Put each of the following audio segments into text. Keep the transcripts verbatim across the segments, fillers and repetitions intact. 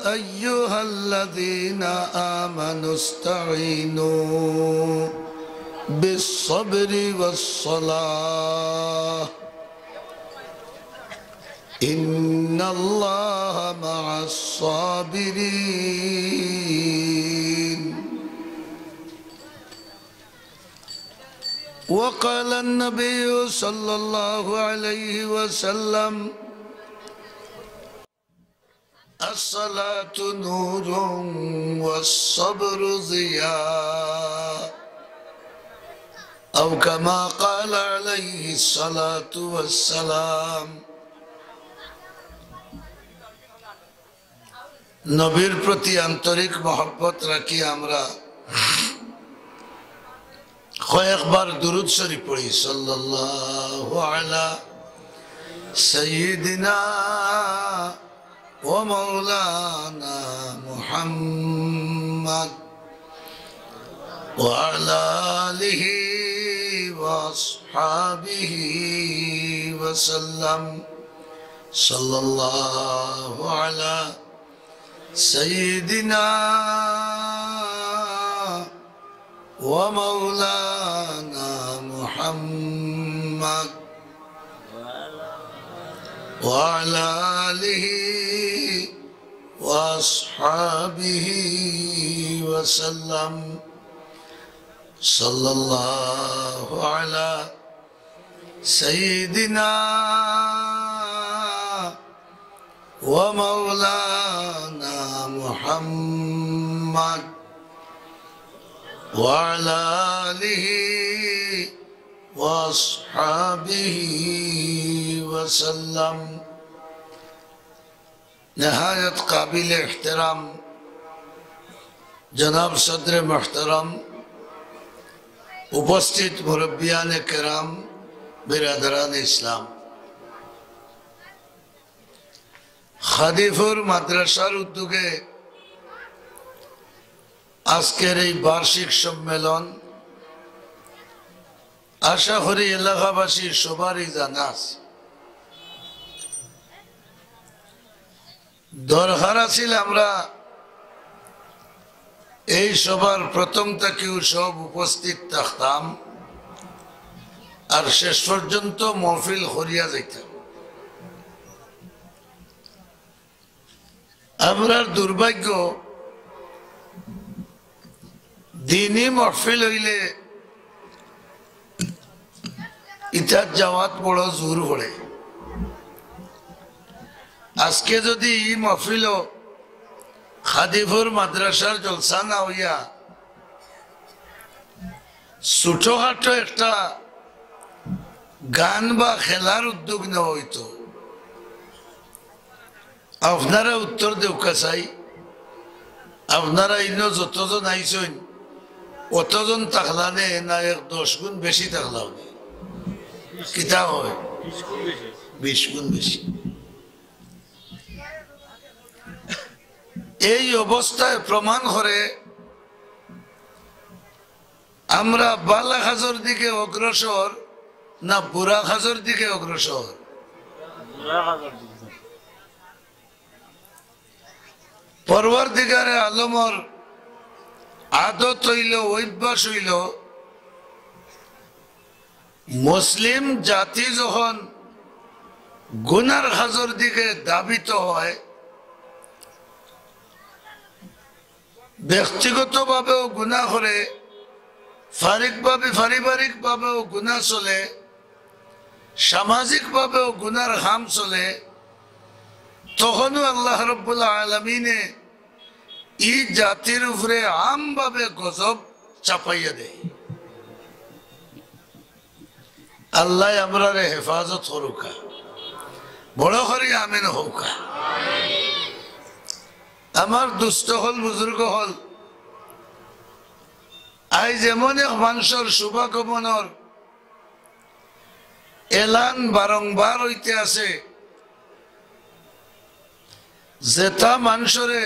أيها الذين آمنوا استعينوا بالصبر والصلاة، إن الله مع الصابرين. وقال النبي صلى الله عليه وسلم: الصلاة نور والصبر ضياء، أو كما قال عليه الصلاة والسلام। নবীর প্রতি আন্তরিক মহব্বত রাখি আমরা কয়েকবার দুরূদ শরীফ পড়ি, সাল্লাল্লাহু আলা সাইয়্যিদিনা ওয়া মাওলানা মুহাম্মদ ওয়া আলা আলিহি ওয়া আসহাবিহি ওয়া সাল্লাম। সাল্লাল্লাহু আলা সাইয়্যিদিনা ومولانا محمد وعلى آله وأصحابه وسلم. صلى الله على سيدنا ومولانا محمد وعلى آله وأصحابه وسلم. নেহায়েত কাবিলে এহতেরাম জনাব সদরে মুহতারাম, উপস্থিত মুরব্বিয়ানে কেরাম, বিরাদরানে ইসলাম, খাদিপুর মাদ্রাসার উদ্যোগে আজকের এই বার্ষিক সম্মেলন, আশা করি এলাকাবাসী সবারই জানা আছে। দরকার আছিল আমরা এই সভার প্রথম থাকিউ সব উপস্থিত থাকতাম, আর শেষ পর্যন্ত মহফিল করিয়া যাইতাম। আমরার দুর্ভাগ্য, দিনি মহফিল অইলে ইতাত যাওয়াত বড় জোর করে। আজকে যদি ই মহফিলো খাদিপুর মাদ্রাসার জলসা না অইয়া ছোটখাটো একটা গান বা খেলার উদ্যোগ নেওয়া অইতো, আপনারা উত্তর দেউক্কা চাই। আপনারা ইনো যতজন আইছইন, অতজন থাকলা নে না এক দশ গুণ বেশি থাকলা নে? কিতা কয়? বিশ গুণ বেশি। এই অবস্থায় প্রমাণ করে আমরা বালা কাজর দিকে অগ্রসর না বুরা কাজর দিকে অগ্রসর? বুরা কাজর দিকে। পরওয়ারদিগারে আলমর আদত অইলো, অভ্যাস অইলো, মুসলিম জাতি যখন গুনার কাজর দিকে ধাবিত হয়, ব্যক্তিগতভাবেও গুনা করে, পারিবারিকভাবেও গুনা চলে, সামাজিকভাবেও গুনার কাম চলে, তখনও আল্লাহ রাব্বুল আলামিনে ই জাতির উপরে আমভাবে গজব চাপাইয়া দেয়। আল্লায় আমরারে হেফাজত করুক্কা, বড় করি আমিন কউক্কা। আমার দুস্ত অকল, বুজুর্গ অকল, আইজ এমন এক মানষর শুভাগমনর এলান বারংবার অইতে আছে, যেটা মানষরে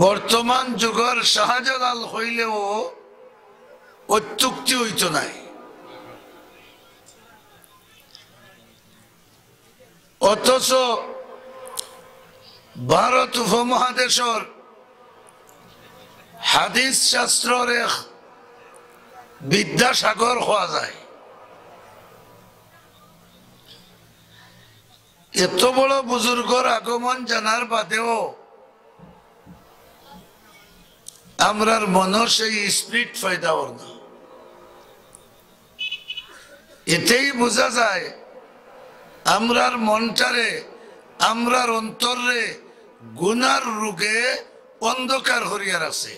বর্তমান যুগর শাহজালাল কইলেও অত্যুক্তি অইতো নায়। অথচ ভারত উপমহাদেশর হাদিস শাস্ত্রর এক বিদ্যাসাগর কওয়া যায়। এত বড় বুজুর্গর আগমন জানার বাদেও আমরার মনর সেই spirit পয়দা অর না। এতেই বুঝা যায় আমরার মনটারে, আমরার অন্তররে গুনার রোগে অন্ধকার করিয়া রাখছে।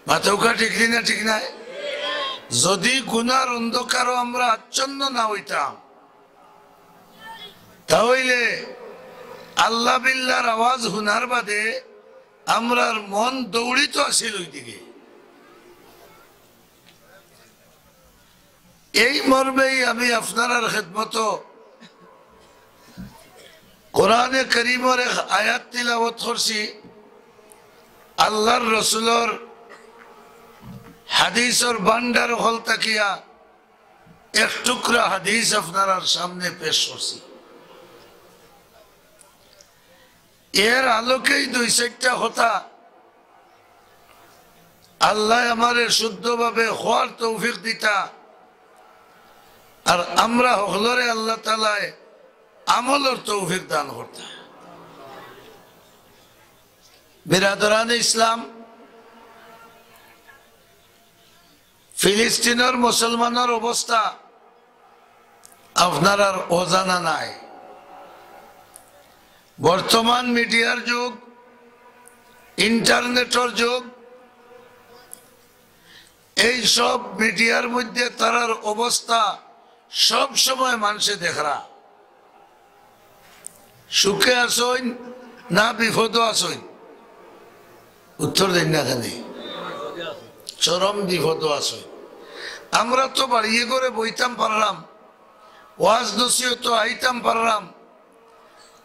মাতউক্কা ঠিক নি না, ঠিক নায়? যদি গুনার অন্ধকারো আমরা আচ্ছন্ন না অইতাম, তা অইলে আল্লাহ বিল্লাহর আওয়াজ হুনার বাদে আমরার মন দৌড়িত আছিল ওইদিকে। এই মর্মেই আমি আপনারার খেদমতো কোরআনে করিমর এক আয়াত তিলাওয়াত করছি। আল্লাহর রসুলর হাদিসর ভান্ডার অকল থাকিয়া এক টুকরা হাদিস আপনারার সামনে পেশ করছি। এর আলোকেই দুই চাইরটা কথা আল্লায় আমারে শুদ্ধভাবে কওয়ার তৌফিক দিতা, আর আমরা হকলরে আল্লাহ তাআলায় আমলর তৌফিক দান করতা। বিরাদরানে ইসলাম, ফিলিস্তিনর মুসলমানর অবস্থা আপনারার অজানা নায়। বর্তমান মিডিয়ার যুগ, ইন্টারনেটর যুগ, এই সব মিডিয়ার মধ্যে তারার অবস্থা সব সময় মানষে দেখরা। সুখে আছইন না বিপদো আছইন? উত্তর দেইন না কেনে? চরম বিপদো আছইন। আমরা তো বাড়িয়ে ঘরে বইতাম পাররাম, ওয়াজ নসিহতো আইতাম পাররাম,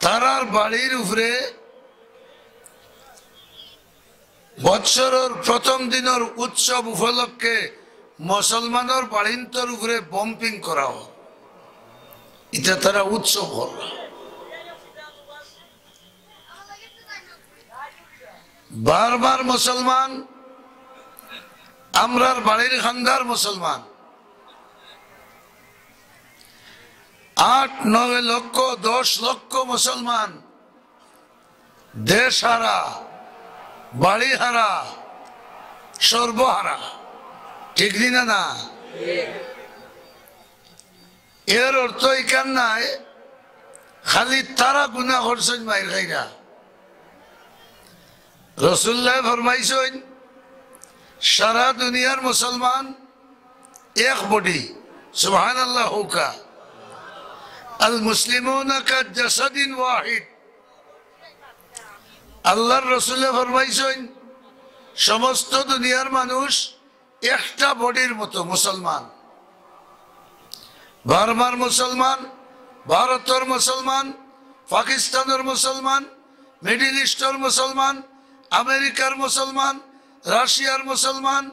তারার বাড়ির উপরে বৎসরর প্রথম দিনর উৎসব উপলক্ষে মুসলমানর বাড়িন্তর উপরে bombing করা অর। ইটা তারা উৎসব কররা। বার্মার মুসলমান, আমরার বাড়ির খান্দার মুসলমান, আট নয় লক্ষ, দশ লক্ষ মুসলমান দেশ হারা, বাড়ি হারা, সর্বহারা। ঠিক নি না? না, এর অর্থ ইখান নায় খালি তারা গুনা করছইন, মাইর খাইরা। রসুল্লায় ফরমাইছইন, সারা দুনিয়ার মুসলমান এক body। সুবহানাল্লাহ কউক্কা। আল মুসলিমুনা কা জাসাদিন ওয়াহিদ। আল্লাহর রসুলে ফরমাইছইন, সমস্ত দুনিয়ার মানুষ একটা bodyর মতো মুসলমান। বার্মার মুসলমান, ভারতর মুসলমান, পাকিস্তানর মুসলমান, মিডল ইস্টর মুসলমান, আমেরিকার মুসলমান, রাশিয়ার মুসলমান,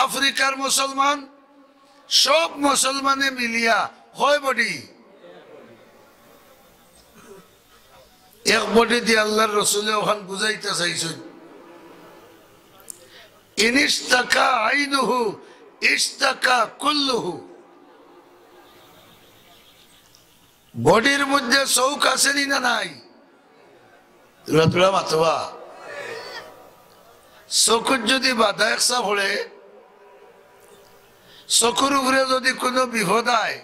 আফ্রিকার মুসলমান, সব মুসলমানে মিলিয়া কয় body? এক body দি আল্লাহর রসুলে অখান বুঝাইতা চাইছইন, ইনিশতাকা আইনুহু ইশতাকা কুল্লুহু। Bodyর মধ্যে চউখ আছে নি না নাই? তুলা তুলা মাতবা। চকুত যদি বাধা একসা পড়ে, চকুর উপরে যদি কুনু বিপদ আয়,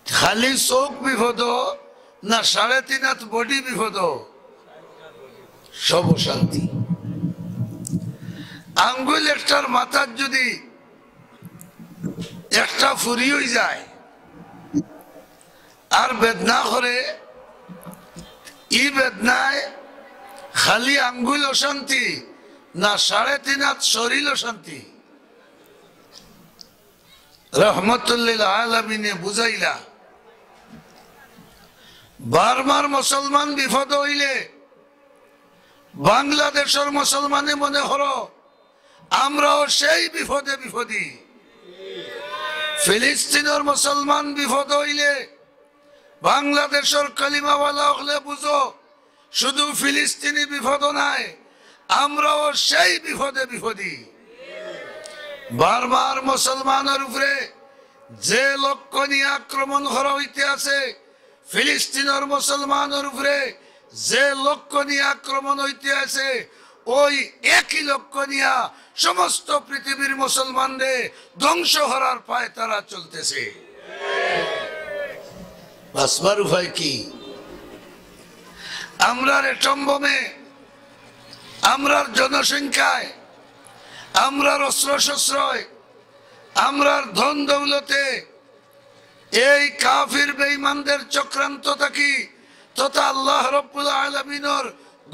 খালি চউখ বিপদ না সাড়ে তিন আত body বিপদ? সব অশান্তি। আঙ্গুল একটার মাথাত যদি একটা ফুরি অইযায় আর বেদনা করে, ই বেদনায় খালি আঙ্গুল অশান্তি না সাড়ে তিন আত শরীল অশান্তি? রহমতুল্লিল আলামিনে বুঝাইলা, বার্মার মুসলমান বিপদ অইলে বাংলাদেশর মুসলমানে মনে করো আমরাও সেই বিপদে বিপদী। ফিলিস্তিনর মুসলমান বিপদ অইলে বাংলাদেশর কলিমাওয়ালা অকলে বুঝো শুধু ফিলিস্তিনি বিপদ নায়, আমরাও সেই বিপদে বিপদী। বার্মার মুসলমানর উপরে যে লক্ষ্য নিয়া আক্রমণ করা হইতে আছে, ফিলিস্তিনর মুসলমানর উপরে যে লক্ষ্য নিয়া আক্রমণ হইতে আছে, ওই একই লক্ষ্য নিয়া সমস্ত পৃথিবীর মুসলমানরে ধ্বংস করার পায় তারা চলতেছে। বাঁচবার উপায় কি? আমরার অ্যাটম বোমে, আমরার জনসংখ্যায়, আমরার অস্ত্রশস্ত্রয়, আমরার ধন দৌলতে এই কাফির বেঈমানদের চক্রান্ত থাকি তথা আল্লাহ রব্বুল আলামিনর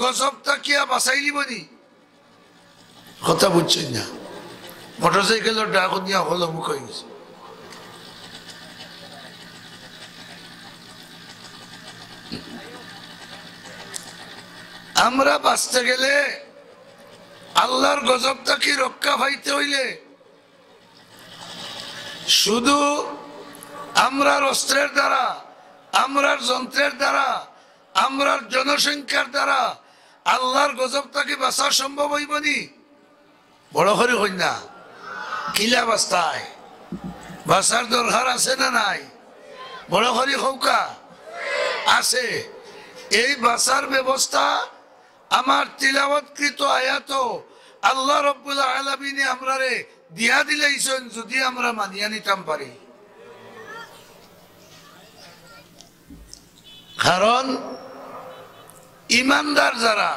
গজব থাকিয়া বাঁচাইলিবনি? কথা বুঝছইন না? মোটরসাইকেলর ডাক দিয়া হকল মুখ হয়ে গেছে। আমরা বাঁচতে গেলে, আল্লাহর গজব থাকি রক্ষা পাইতে হইলে শুধু আমরার অস্ত্রের দ্বারা, আমরার যন্ত্রের দ্বারা, আমরার জনসংখ্যার দ্বারা আল্লাহর গজব থাকি বাঁচা সম্ভব হইবনি? বড় করি কইন না। কিলা বাঁচতায়? বাঁচার দরকার আছে না নাই? বড় করি কউক্কা। আছে। এই বাঁচার ব্যবস্থা আমার তিলাওয়াতকৃত আয়াতো আল্লাহ রব্বুল আলামিনে আমরারে দিয়া দিলাইছইন, যদি আমরা মানিয়া নিতাম পারি। কারণ ইমানদার যারা,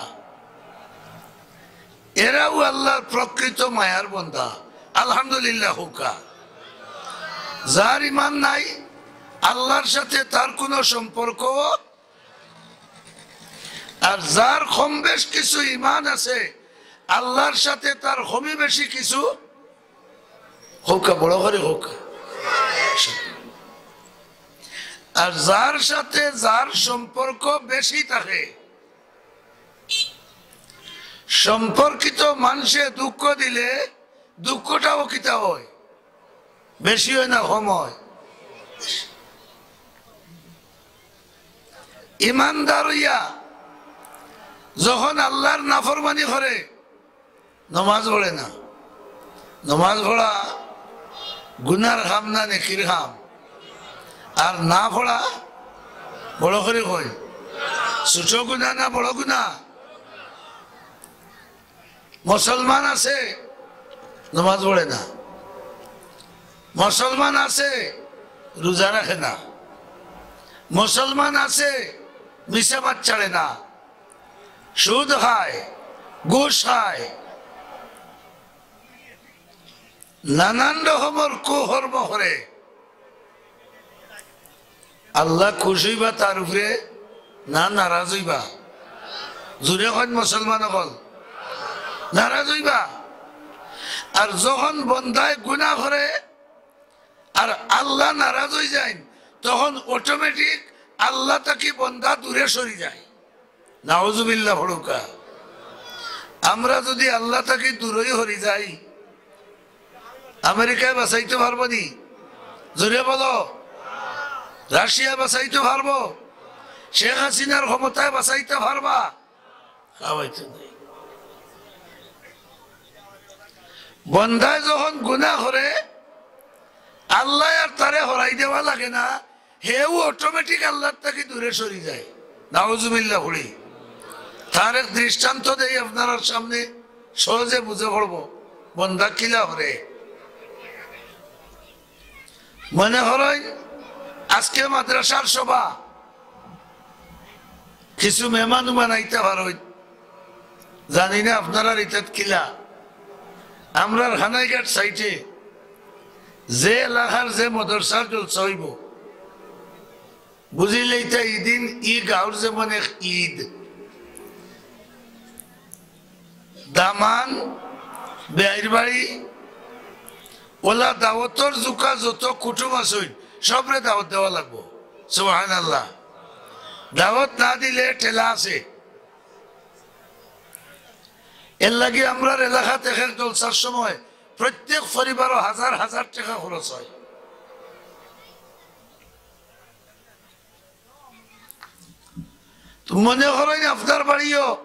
এরাও আল্লাহর প্রকৃত মায়ার বন্দা। আলহামদুলিল্লাহ কউক্কা। যার ইমান নাই, আল্লাহর সাথে তার কোনো সম্পর্ক, আর যার কম বেশ কিছু ইমান আছে, আল্লাহর সাথে তার কমই বেশি কিছু, কউক্কা, বড় করি কউক্কা। আর যার সাথে যার সম্পর্ক বেশি থাকে, সম্পর্কিত মানুষে দুঃখ দিলে দুঃখটাও কিতা হয়? বেশি হয় না কম হয়? ইমানদার হইয়া যখন আল্লাহর নাফরমানি করে, নমাজ পড়ে না। নমাজ পড়া গুনার কাম না নেকির কাম? আর না পড়া, বড় করি কইন, ছোট গুনা না বড় গুনা? মুসলমান আছে, নমাজ পড়ে না। মুসলমান আছে, রোজা রাখে না। মুসলমান আছে, মিছা মাত ছাড়ে না, সুদ খায়, ঘুষ খায়, নানান রকমর কুকর্ম করে। আল্লাহ খুশ হইবা তার উপরে না নারাজ হইবা? জোরে কইন মুসলমান অকল, নারাজ হইবা। আর যখন বন্দায় গুনা করে আর আল্লাহ নারাজ হই যায়, তখন অটোমেটিক আল্লাহ থাকি বন্দা দূরে সরি যায়। নাউজুবিল্লাহ পড়ুক্কা। আমরা যদি আল্লাহ থাকি দূরই হরি যাই, আমেরিকায় বাঁচাইতে পারবো নি? জোরে বলো। রাশিয়া বাঁচাইতে পারবো? শেখ হাসিনার ক্ষমতায় বাঁচাইতে পারবা? খাওয়াইতে নাই। বন্দায় যখন গুনা করে, আল্লাহ আর তারে হরাই দেওয়া লাগে না, হেও অটোমেটিক আল্লাহর থাকি দূরে সরি যায়। নাউজুবিল্লাহ পড়ি। তার এক দৃষ্টান্ত দেই আপনারার সামনে, সহজে বুঝে পড়বো। বন্দা কিলা হরে, মনে করইন আজকে মাদ্রাসার সভা, কিছু মেহমান উমান আইতা পারইন, জানি না আপনারার ইতাত কিলা। আমরার হানাইঘাট সাইটে যে এলাকার যে মাদ্রাসার জলসা হইবো, বুঝিলে ইতা ইদিন ই গাঁওর যেমন এক ঈদ। দামান, বেয়াইর বাড়ি, ওলা দাওয়াতর জুকা যত কুটুম আছইন, সবরে দাওয়াত দেওয়া লাগবো। সুবহানাল্লাহ। দাওয়াত না দিলে ঠেলা আছে। এর লাগি আমরার এলাকাত এক এক জলসার সময় প্রত্যেক পরিবারও হাজার হাজার টেকা খরচ হয়। তো মনে করইন আপনার বাড়িও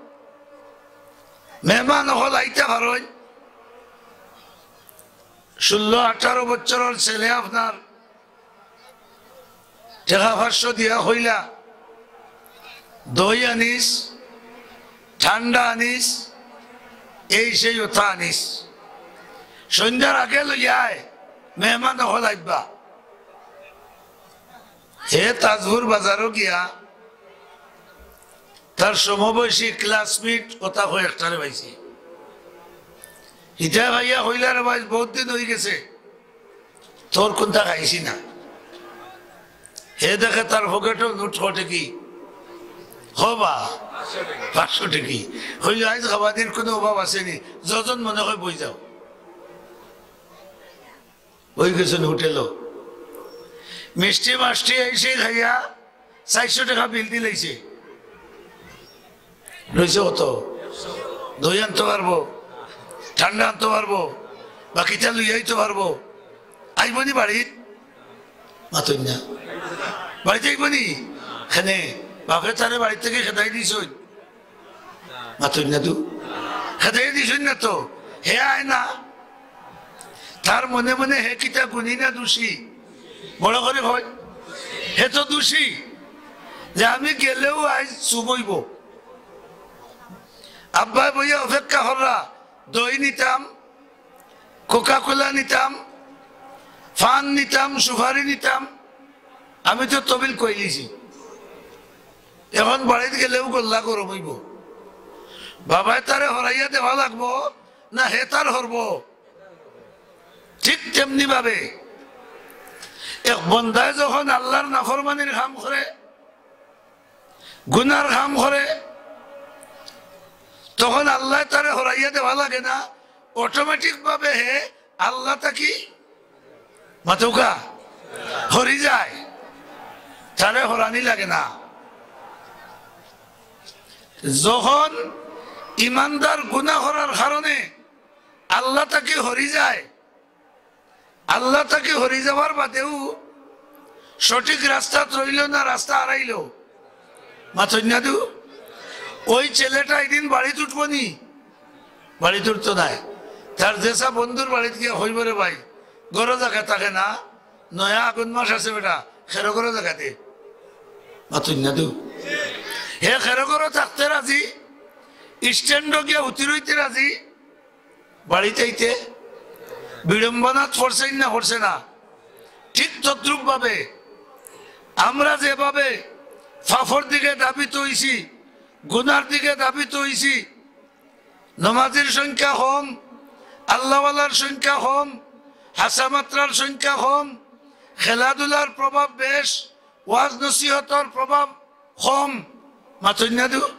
মেহমান অকল আইতা পারইন, ষোলো আঠারো বছরর ছেলে আপনার টেকা পাঁচশো দিয়া কইলা, দই আনিস, ঠান্ডা আনিস, এই সেই ওতা আনিস, সন্ধ্যার আগে লইয়া আয়, মেহমান অকল আইবা। হে তাজপুর বাজারো গিয়া তার সমবয়সী classmate ওতা কয়েকটারে পাইছে। হিতায় ভাইয়া কইলা, "রে ভাই, বহুত দিন অইগেছে, তোর কুন্তা খাইছি না।" হে দেখে তার পকেটো নোট কত টেকি, হবা, পাঁচশো টেকি। কইল, "আইজ খাবানির কুনু অভাব আছে নি, যতজন মনে কয় বই যাও।" অইগেছইন হোটেলো। মিষ্টি মাষ্টি এই সেই খাইয়া চাইরশো টেকা বিল দিলাইছে। রইছে কত? দই আনতো পারবো, ঠান্ডা আনতো পারবো, বাকিটা লইয়া আইতো পারবো। আইবো নি বাড়িত? মাতইন না। বাড়িত আইবো নি? কেনে? বাপে তারে বাড়িত থাকি খেদাই দিছইন। মাতইন না তো। খেদাই দিছইন না তো। হে আয় না। তার মনে মনে হে কিতা গুনি না দোষী? বড় করি কইন। হে তো দোষী যে আমি গেলেও আইজ চুপ অইবো। আব্বায় বইয়া অপেক্ষা কররা, দই নিতাম, কোকা কোলা নিতাম, পান নিতাম, সুপারি নিতাম। আমি তো তবিল কইলিছি, এখন বাড়িত গেলেও গল্লা গরম অইবো। বাবায় তারে হরাইয়া দেওয়া লাগবো না হে তার হরবো? ঠিক তেমনি ভাবে এক বন্দায় যখন আল্লার নাফরমানির কাম করে, গুনার কাম করে, তখন আল্লায় তারে হরাইয়া দেওয়া লাগে না, automatic ভাবে হে আল্লা থাকি, মাতউক্কা, হরি যায়, তারে হরানি লাগে না। যখন ইমানদার গুনা করার কারণে আল্লা থাকি হরি যায়, আল্লা থাকি হরি যাওয়ার বাদেও সঠিক রাস্তাত রইল না রাস্তা হারাইল? মাতইন না তো। ওই ছেলেটা একদিন বাড়িত উঠবো নি? বাড়িত উঠতো নায়। তার যেসা বন্ধুর বাড়িত গিয়া কইবো, "রে ভাই, ঘরো জাগা থাকে না, নয়া আগুন মাস আছে বেটা, খেরো ঘরো জাগা দে।" মাতইন না তো। হে খেরো ঘরো থাকতে রাজি, স্ট্যান্ডো গিয়া উতি রইতে রাজি, বাড়িত আইতে বিড়ম্বনাত পড়ছে না, পড়ছে না? ঠিক তদ্রূপ ভাবে আমরা যেভাবে পাপর দিকে ধাবিত অইছি, গুনার দিকে ধাবিত অইছি, নমাজির সংখ্যা কম, আল্লাওয়ালার সংখ্যা কম, হাসা মাতরার সংখ্যা কম, খেলাধুলার প্রভাব বেশ, ওয়াজ নসিহতর প্রভাব কম, মাতইন না তো।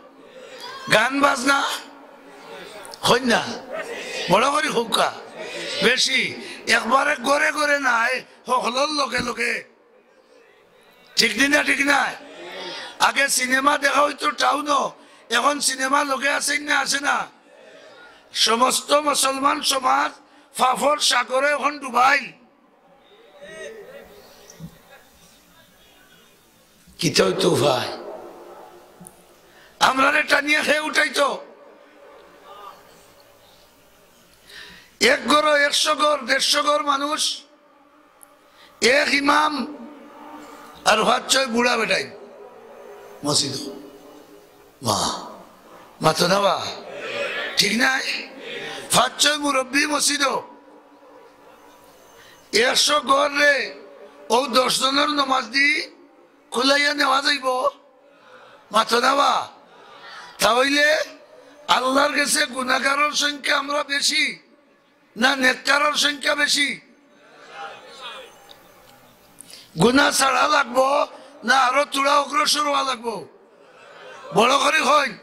গান বাজনা কইন না, বড় করি কউক্কা, বেশি। একবারে ঘরে ঘরে নায়, হকলর লগে লগে। ঠিক নি না? ঠিক নায়? আগে সিনেমা দেখা অইতো টাউনো, এখন সিনেমা লগে আছে না, আছে না? সমস্ত মুসলমান সমাজ পাপর সাগরে এখন ডুবাইল। কিতা অইতো উপায়? আমরারে টানিয়া হে উঠাইতো। এক ঘরো একশো ঘর, দেড়শো ঘর মানুষ, এক ইমাম আর পাঁচ ছয় বুড়া বেটাইন মসজিদো। মা, মাতো না বা? ঠিক নায়? পাঁচ ছয় মুরব্বি মসজিদো। একশো ঘররে অউ দশ জনর নমাজ দি কুলাইয়া নেওয়া যাইবো? মাতো না বা? তা অইলে আল্লার গেছে গুনাগারর সংখ্যা আমরা বেশি না নেককারর সংখ্যা বেশি? গুনা ছাড়া লাগবো না আরো থুড়া অগ্রসর অওয়া লাগবো? বড় করি কইন।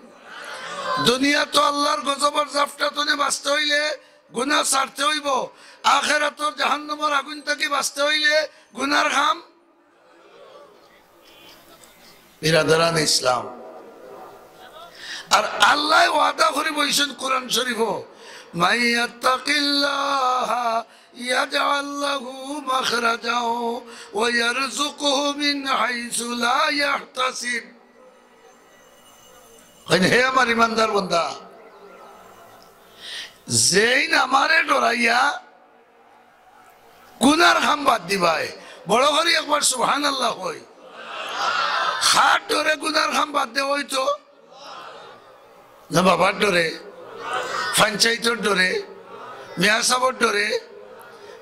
দুনিয়াত আল্লার গজবর জাপটা তনে বাঁচতে অইলে গুনা ছাড়তে অইবো, আখেরাতর জাহান্নামর আগুন থাকি বাঁচতে অইলে গুনার কাম। বিরাদরান ইসলাম, আর আল্লায় ওয়াদা করি বইছইন কোরআন শরীফো, "মান ইয়াত্তাকিল্লাহা ইয়াজআল লাহু মাখরাজা ওয়া ইয়ারযুকহু মিন হাইসু লা ইয়াহতাসিব।" কইন, হে আমার ইমানদার বন্দা, যেইন আমারে ডরাইয়া গুনার কাম বাদ দিবায়, বড় করি একবার সুবহানাল্লাহ কই। কার ডরে গুনার কাম বাদ দেওয়া অইতো? না বাবার ডরে, পঞ্চায়েতর ডরে, মিয়া সাবর ডরে।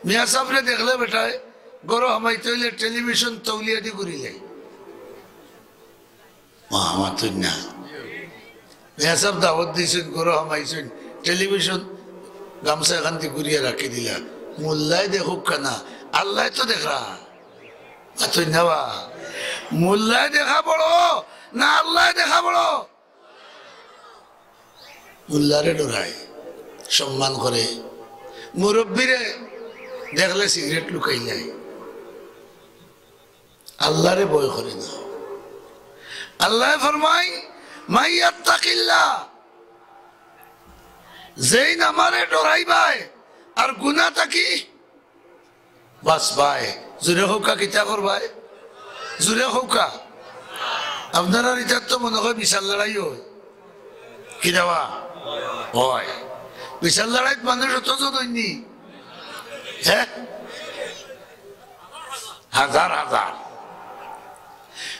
মিয়া সাবরে দেখলে বেটায় ঘরো হামাইতে অইলে টেলিভিশন তৌলিয়া দি ঘুরিলে। ও, আমার তো না। মিয়া সাব দাওয়াত দিছইন, ঘরো হামাইছইন, টেলিভিশন গামছা এখান দি ঘুরিয়া রাখি দিলা। মোল্লায় দেখউক্কা না, আল্লায় তো দেখরা। আর তুই না বা, মোল্লায় দেখা বড় না আল্লায় দেখা বড়? মোল্লারে ডরায়, সম্মান করে, মুরব্বিরে দেখলে সিগারেট লুকাইলায়। আল্লারে ভয় করে না। আল্লায় ফরমাইন, "মাইয়াত্তাকিল্লাহ", যেইন আমারে ডরাইবায় আর গুনা থাকি বাঁচবায়। জুরে কউক্কা, কিতা করবায়? জুরে কউক্কা। আপনারার ইতার তো মনো কয় বিচার লড়াই অয়। কিতা বা? অয়। বিচার লড়াইত মানুষ অতজন অইননি? হে? হাজার হাজার।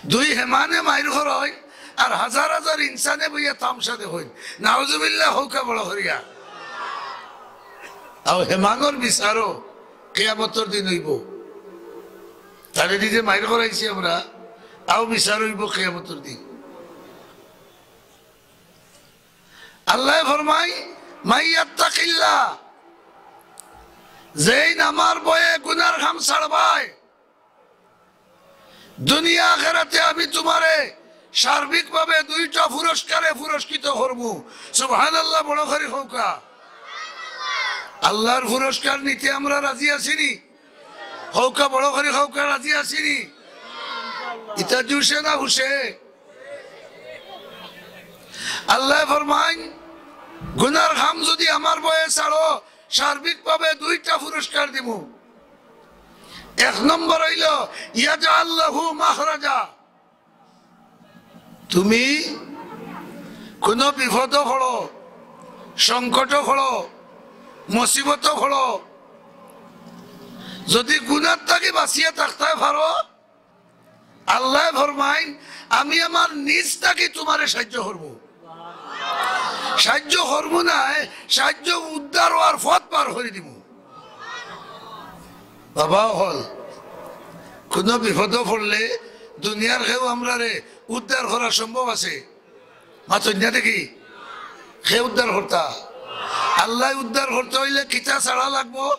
দুই হেমানে মাইর করইন, আর হাজার হাজার ইনসানে বইয়া তামশা দেখইন। নাউজুবিল্লাহ কউক্কা বড় করিয়া। আও হেমানর বিচারও কিয়ামতর দিন অইবো। তারে দি যে মাইর করাইছি আমরা, আও বিচার অইবো কিয়ামতর দিন। আল্লায় ফরমাইন, "মাইয়াত্তাকিল্লাহ", যেইন আমার ভয়ে গুনার কাম ছাড়বায়, দুনিয়া আখেরাতে আমি তুমারে সার্বিকভাবে দুইটা পুরস্কারে পুরস্কৃত করমু। সুবহানাল্লাহ, বড় করি কউক্কা। আল্লার পুরস্কার নিতে আমরা রাজি আছি নি? কউক্কা, বড় করি কউক্কা, রাজি আছি নি? ইতা জুশে না হুশে? আল্লায় ফরমাইন, গুনার কাম যুদি আমার ভয়ে ছাড়ো, সার্বিকভাবে দুইটা পুরস্কার দিমু। এক নম্বর অইলো, ইয়াজআল লাহু মাখরাজা। তুমি কুনু বিপদো পড়ো, সংকটো পড়ো, মুসিবতো পড়ো, যুদি গুনার থাকি বাঁচিয়া থাকতায় পারো, আল্লায় ফরমাইন, "আমি আমার নিজ থাকি তুমারে সাইয্য করমু।" সাইয্য করমু নায়, সাইয্য উদ্ধার অওয়ার পথ বার করি দিমু। বাবা অকল, কুনু বিপদো পড়লে দুনিয়ার কেউ আমরারে উদ্ধার করা সম্ভব আছে? মাতইন না দেখি, কে উদ্ধার করতা? আল্লায় উদ্ধার করতে অইলে কিতা ছাড়া লাগবো?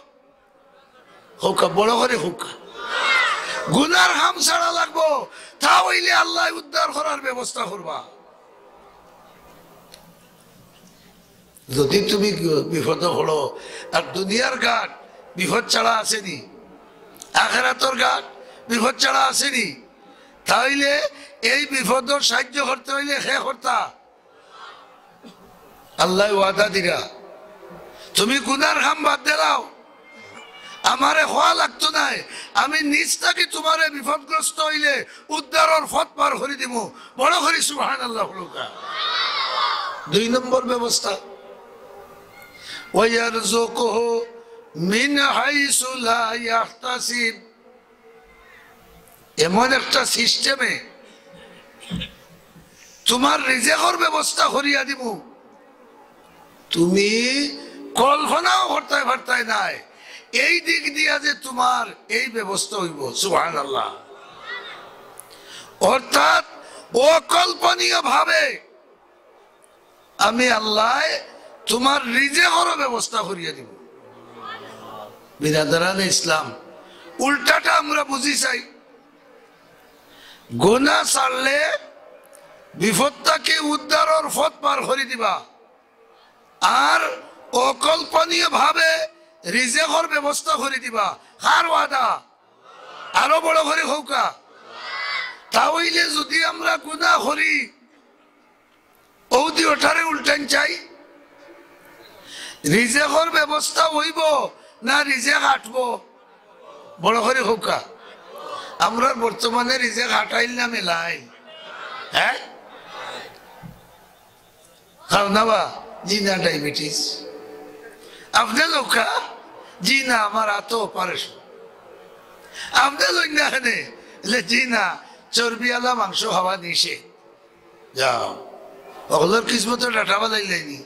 কউক্কা, বড় করি কউক্কা। গুনার কাম ছাড়া লাগবো, তা অইলে আল্লায় উদ্ধার করার ব্যবস্থা করবা। যুদি তুমি বিপদো পড়ো, আর দুনিয়ার ঘাট বিপদ ছাড়া আছে নি, আখেরাতর ঘাট বিপদ ছাড়া আছে নি, তা অইলে এই বিপদর সাইয্য করতে অইলে কে করতা? আল্লায় ওয়াদা দিরা, "তুমি গুনার কাম বাদ দিলাও, আমারে কওয়া লাগতো নায়, আমি নিজ থাকি তুমারে বিপদগ্রস্ত অইলে উদ্ধারর পথ বার করি দিমু।" বড় করি সুবহানাল্লাহ কউক্কা। দুই নম্বর ব্যবস্থা, "ওয়ারযুকহু মিন হাইসু লা ইয়াহতাসিব।" এমন একটা সিস্টেমে তুমার রিজেকর ব্যবস্থা করিয়া দিমু, তুমি কল্পনাও করতায় পারতায় নায়। এই দিক দিয়া যে তুমার এই ব্যবস্থা অইবো, সুবহানাল্লাহ। অর্থাৎ অকল্পনীয় ভাবে আমি আল্লায় তুমার রিজেকরও ব্যবস্থা করিয়া দিমু। বিরাদরানে ইসলাম, উল্টাটা আমরা বুঝি চাই। গুনা ছাড়লে বিপদ থাকি উদ্ধারর পথ বার করি দিবা, আর অকল্পনীয় ভাবে রিজেকর ব্যবস্থা করি দিবা। কার ওয়াদা? আরো বড় করি কউক্কা। তা অইলে যুদি আমরা গুনা করি, অউ দি ওটারে উল্টাইন চাই, রিজেকর ব্যবস্থা অইবো না রিজেক আটবো? বড় করি কউক্কা। আমরার বর্তমানে রিজেক আটাইল না মেলাইল? হে? খাও না বা? জি না, ডায়াবেটিস। আপনে লউক্কা? জি না, আমার আতো অপারেশন। আপনে লইন না কেনে? বলে, জি না, চর্বিআলা মাংস খাওয়া নিষেধ। যাও, অকলর কিসমতো ডাটা বানাইলাইনি।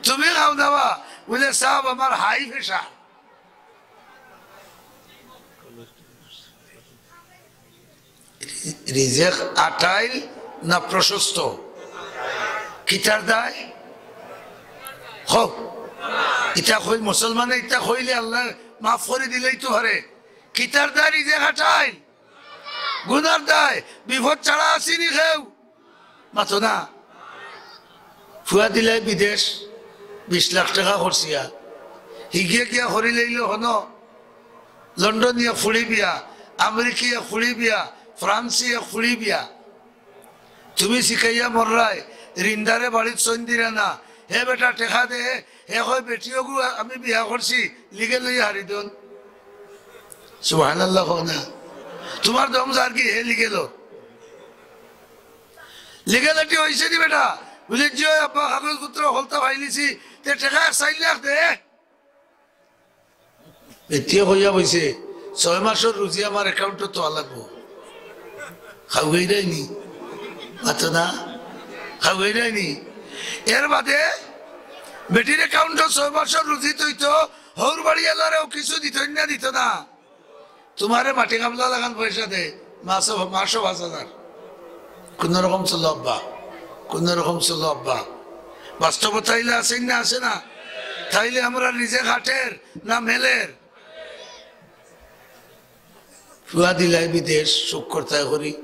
তুমি খাও না বা? বলে, সাব, আমার হাই প্রেশার। রিজেক আটাইল না প্রশস্ত? কিতার দায়? হক। ইতা কইল মুসলমানে, ইতা কইলে আল্লায় মাফ করি দিলাইতো পারে। কিতার দায় রিজেক আটাইল? গুনার দায়। বিপদ ছাড়া আছেনি কেউ? মাতো না। ফুয়া দিলাই বিদেশ, বিশ লাখ টেকা খরচিয়া। হিগে গিয়া করিলাইলো হনো, লন্ডনিয়া ফুড়ি বিয়া, আমেরিকিয়া ফুড়ি বিয়া, ফ্রান্সিয়া ফুড়ি বিয়া। তুমি শিখাইয়া মররায়, রিন্দারে বাড়িত সইন দিরা না। হে বেটা, টেকা দে। হে কয়, বেটিওগু আমি বিয়া করছি, লিগেল অইয়া হারি দেউন। সুবহানাল্লাহ কও না। তুমার দম যারগি, হে লিগেল অ। লিগেলিটি অইছে নি বেটা? বুলে, জি অয় আব্বা, কাগজপত্র হকলতা পাইলিছি, তে টেকা এক চাইর লাখ দে। বেটিয়ে কইয়া বইছে, ছয় মাসর রুজি আমার অ্যাকাউন্টো থওয়া লাগবো। খাওয়াইরায়নি? মাতো না? খাওয়াইরায়নি? এর বাদে বেটির অ্যাকাউন্টো ছয় মাসর রুজি থইতো, হউর বাড়িআলারেও কিছু দিতো না, দিতো না? তুমারে মাটি গামলা লাখান পয়সা দে, মাসো, মাসো পাঁচ হাজার। কুনু রকম চলো আব্বা, কুনু রকম চলো আব্বা। বাস্তবতা ইলা আছে না, আছে না? তাইলে আমরার রিজেক আটের না মেলের? ফুয়া দিলাই বিদেশ, শুক্কর তাই করি,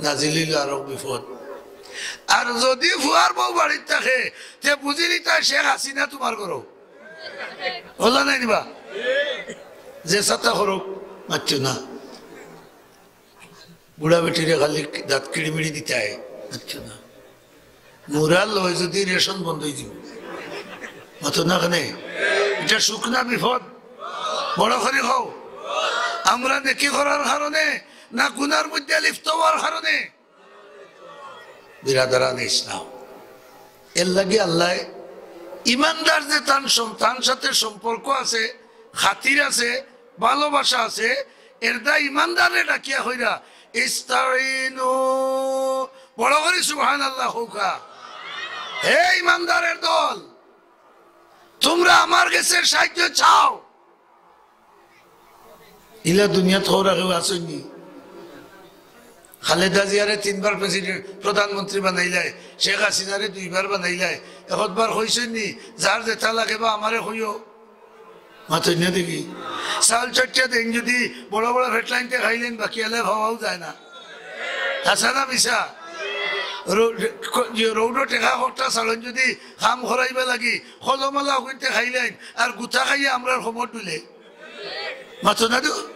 নাজিল অইলো আরো বিপদ। আর যুদি ফুয়ার বউ বাড়িত থাকে, তে বুঝিলিতায় শেখ হাসিনা তুমার ঘরো। অলা নায় নি বা? যে ছাতা করউক, মাততো না। বুড়া বেটিরে খালি দাঁত কিড়িমিড়ি দিতায়, মাততো না। মুরার লগে যুদি রেশন বন্ধ অইযিবো, মাতো না কেনে? ইটা সুখ না বিপদ? বড় করি কও। আমরা নেকি করার কারণে না গুনার মধ্যে লিপ্ত অওয়ার কারণে? বিরাদারানে ইসলাম, এর লাগি আল্লায় ইমানদার যে তান সম-, তান সাথে সম্পর্ক আছে, খাতির আছে, ভালোবাসা আছে, এর দায় ইমানদাররে ডাকিয়া কইরা, ইস্তাইনু, বড় করি সুবহানাল্লাহ কউক্কা। হে ইমানদারের দল, তুমরা আমার গেছে সাহায্য চাও। ইলা দুনিয়াত হউরা কেউ আছইন নি? খালেদা জিয়ারে তিনবার প্রেসিডেন্ট, প্রধানমন্ত্রী বানাইলায়, শেখ হাসিনারে দুইবার বানাইলায়, একবার কইছইন নি, "যার যেটা লাগে বা আমারে কইও"? মাতইন না দেখি। চাউল চাইট্টা দেইন যুদি, বড় বড় হেডলাইনতে খাইলাইন, বাকি আলায় খাওয়াও যায় না। হাছা না মিছা? রো-, ক-, ইয়ে, রোডো টেকা খরচা ছাড়ইন যুদি, কাম করাইবা লাগি, কলমআলা অকইন্তে খাইলাইন, আর গুতা খাইয়া আমরার কোমর ডুলে। মাতো না দু?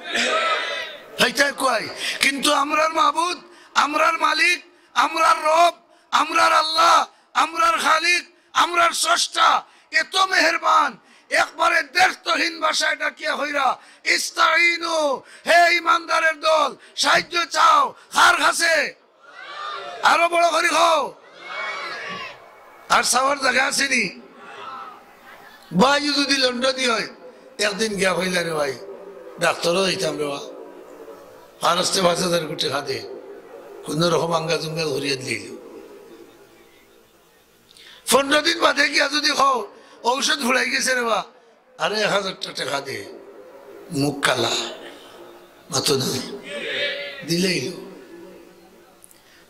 হেইটাই কয়। কিন্তু আমরার মাবুদ, আমরার মালিক, আমরার রব, আমরার আল্লাহ, আমরার খালিক, আমরার স্রষ্টা, এত মেহেরবান, একবারে দ্ব্যর্থহীন ভাষায় ডাকিয়া কইরা, "ইস্তাইনু, হে ইমানদারের দল, সাহায্য চাও।" কার কাছে? আরো বড় করি কও। আর চাওয়ার জাগা আছে নি? ভাই যুদি লন্ডনি অয়, একদিন গিয়া কইলা, "রে ভাই, ডাক্তারো যাইতাম রে বা, আর আসতে পাঁচ হাজার কোটি খাদে, কুনু রকম আঙ্গাজ উঙ্গাজ করিয়া দিল।" পনেরো দিন বাদে গিয়া যুদি কও, "ঔষধ ফুরাই গেছে রে বা, আরে এক হাজারটা টেকা দে", মুখ কালা, মাতো না, দিলাইলো।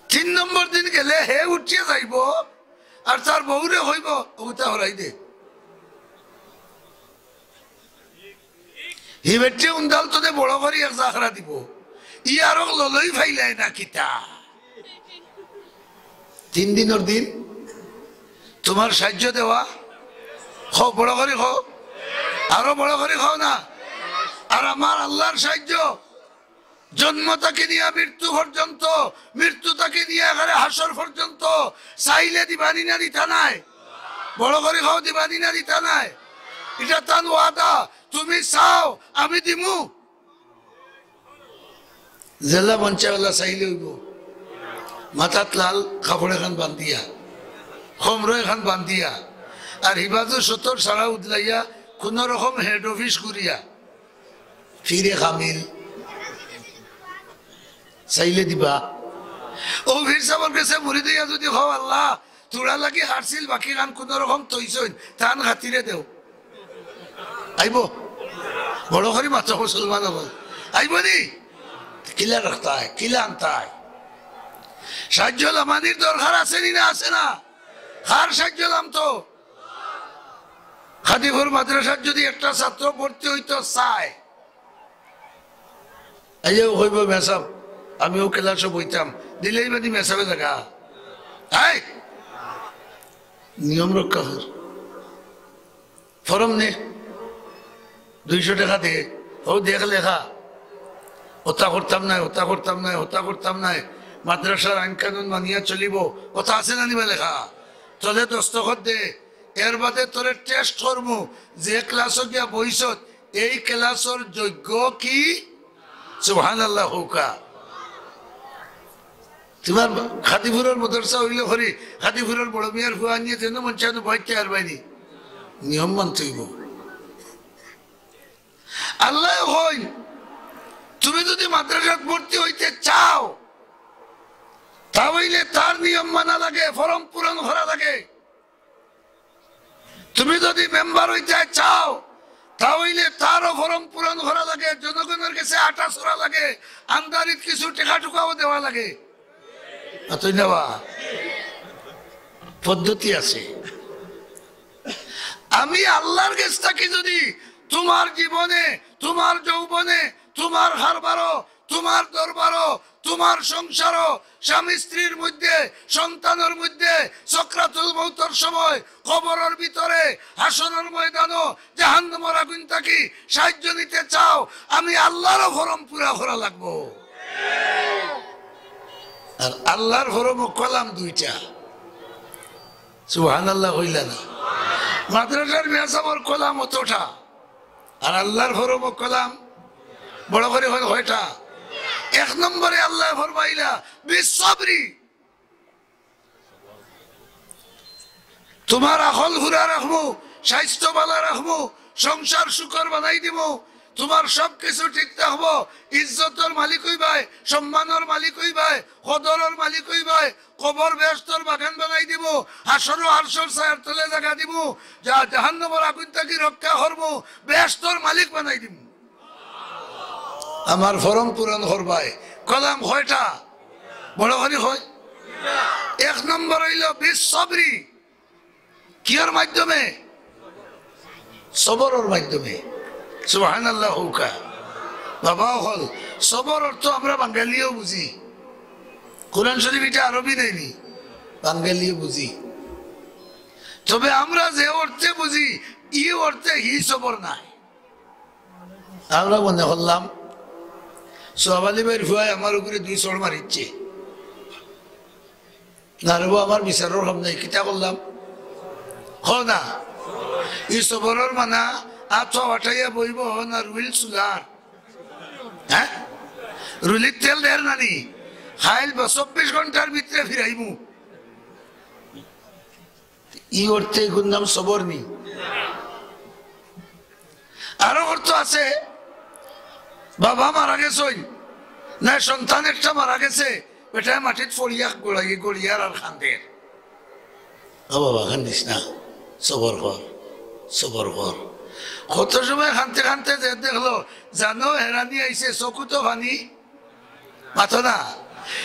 তিন নম্বর দিন গেলে হে উঠিয়া যাইবো, আর তার বউরে কইবো, "অগুতা হরাই দে।" হি বেটি উন্দাল তোরে বড় করি এক জাখরা দিবো, ই আরো ললই ফাইলায় না কিতা? তিন দিনর দিন তুমার সাহায্য দেওয়া, কও, বড় করি কও, আরো বড় করি কও না। আর আমার আল্লাহর সাহায্য, জন্ম থাকি নিয়া মৃত্যু পর্যন্ত, মৃত্যু থাকি নিয়া একেবারে হাশর পর্যন্ত, চাইলে দিবানি না দিতা নায়? বড় করি কও, দিবানি না দিতা নায়? ইটা তান ওয়াদা, তুমি চাও, আমি দিমু। যেলা মন চায় অলা চাইলে অইবো। মাথাত লাল কাপড় এখান বান্ধিয়া, কমরো এখান বান্ধিয়া, আর হিবাজু সত্তর সারা উদলাইয়া, কোনো রকম হেড অফিস ঘুরিয়া, ফিরে কামিল চাইলে দিবা। ও পীর সাবর গেছে মুরিদ অইয়া যদি কও, "আল্লাহ, তোরা লাগি হারছিল, বাকি খান কোনো রকম তৈছইন, তান খাতিরে দেও।" আইবো? বড় করি মাতো মুসলমান অকল। আইবো নি? কিলা রাখতায়, কিলা আনতায়? সাহায্য লামানির দরকার আছে নি না আছে না? কার সাহায্য লামতো? খাদিপুর মাদ্রাসাত যদি একটা ছাত্র ভর্তি অইতো চায়, আইয়াউ কইবো, "মেসাব, আমিও ক্লাসো বইতাম", দিলেই বাদে মেসাবে জাগা। আয়, নিয়ম রক্ষা কর। ফরম নে, দুইশো টেকা দে, অউ দেখ লেখা, "অতা করতাম নায়, অতা করতাম নায়, অতা করতাম নায়, মাদ্রাসার আইন কানুন মানিয়া চলিবো", অতা আছে না নি বা লেখা? তলে দস্তখত দে, এর বাদে তোরে টেস্ট করমু, যে ক্লাসো গিয়া বইছত, এই ক্লাসর যোগ্য কি? সুবহানাল্লাহ কউক্কা। তুমার খাদিপুরর মাদ্রাসা অইলে করি, খাদিপুরর বড় মিয়ার ফুয়া আনিয়া যেন মঞ্চানো বইতে আর বাইনি। নিয়ম মানতে অইবো। আল্লায় কইন, তুমি যদি মাদ্রাসাত ভর্তি অইতে চাও, তা অইলে তার নিয়ম মানা লাগে, ফরম পূরণ করা লাগে। তুমি যদি মেম্বার অইতে চাও, তা অইলে তারও ফরম পূরণ করা লাগে, জনগণর গেছে আটা ছড়া লাগে, আমদানিত কিছু টেকা টুকাও দেওয়া লাগে। অতএব নেওয়া পদ্ধতি আছে। আমি আল্লাহর গেছ থাকি যদি তুমার জীবনে, তুমার যৌবনে, তুমার কারবারো, তুমার দরবারো, তুমার সংসারো, স্বামী স্ত্রীর মধ্যে, সন্তানর মধ্যে, সকরাতুল মউতর সময়, কবরর ভিতরে, হাশরর ময়দানো, জাহান্নামর আগুন থাকি সাহায্য নিতে চাও, আমি আল্লাহরও ফরম পুরা করা লাগবো। আর আল্লাহর ফরম ও কলাম দুইটা। সুবহানাল্লাহ কইলা না? মাদ্রাসার মেসাবর কলাম অতটা, আর আল্লাহর ফরম ও কলাম বড় করি কইন কয়টা? এক নম্বরে আল্লায় ফরমাইলা, "বিসসবরি।" তুমার আকল পুরা রাখমু, স্বাস্থ্য ভালা রাখমু, সংসার সুখর বানাই দিমু, তুমার সব কিছু ঠিক থাকবো, ইজ্জতর মালিক অইবায়, সম্মানর মালিক অইবায়, কদরর মালিক অইবায়, কবর বেহেশতর বাগান বানাই দিমু, হাশরো আরশর ছায়ার তলে জাগা দিমু, যা জাহান্নামর আগুন থাকি রক্ষা করমু, বেহেশতর মালিক বানাই দিমু। আমার ফরম পূরণ করবায়। কলাম কয়টা? বড় করি কই। এক নম্বর অইলো বিসসবরি। কিয়র মাধ্যমে? সবরর মাধ্যমে। সুবহানাল্লাহ কউক্কা। বাবা অকল, সবর অর্থ আমরা বাঙালিও বুঝি। কোরআন শরীফ ইটা আরবি নায়নি, বাঙালিও বুঝি। তবে আমরা যে অর্থে বুঝি, ই অর্থে হি সবর নায়। আমরা মনে করলাম, সোহাব আলী ভাইর ফুয়ায় আমার উপরে দুই চড় মারিছে। না রে বা, আমার বিচারর কাম নাই, কিতা করলাম? কও না। ই সবরর মানা, আত পাও আটাইয়া বইবো, না রুইল চুলার। হ্যাঁ? রুইলির তেল দের নানি? খাইল বা চব্বিশ ঘন্টার ভিতরে ফিরাইমু। ই অর্থে ইগুর নাম সবর নি। আরো অর্থ আছে, বাবা মারা গেছইন, না সন্তান একটা মারা গেছে, বেটায় মাটিত পড়িয়া গড়াই-, গড়িয়ার আর কান্দের। "ও বাবা, কান্দিস না, সবর কর, সবর কর।" কত সময় কানতে কানতে যে দেখলো, জানো হেরানি আইছে, চকুত পানি, মাতো না।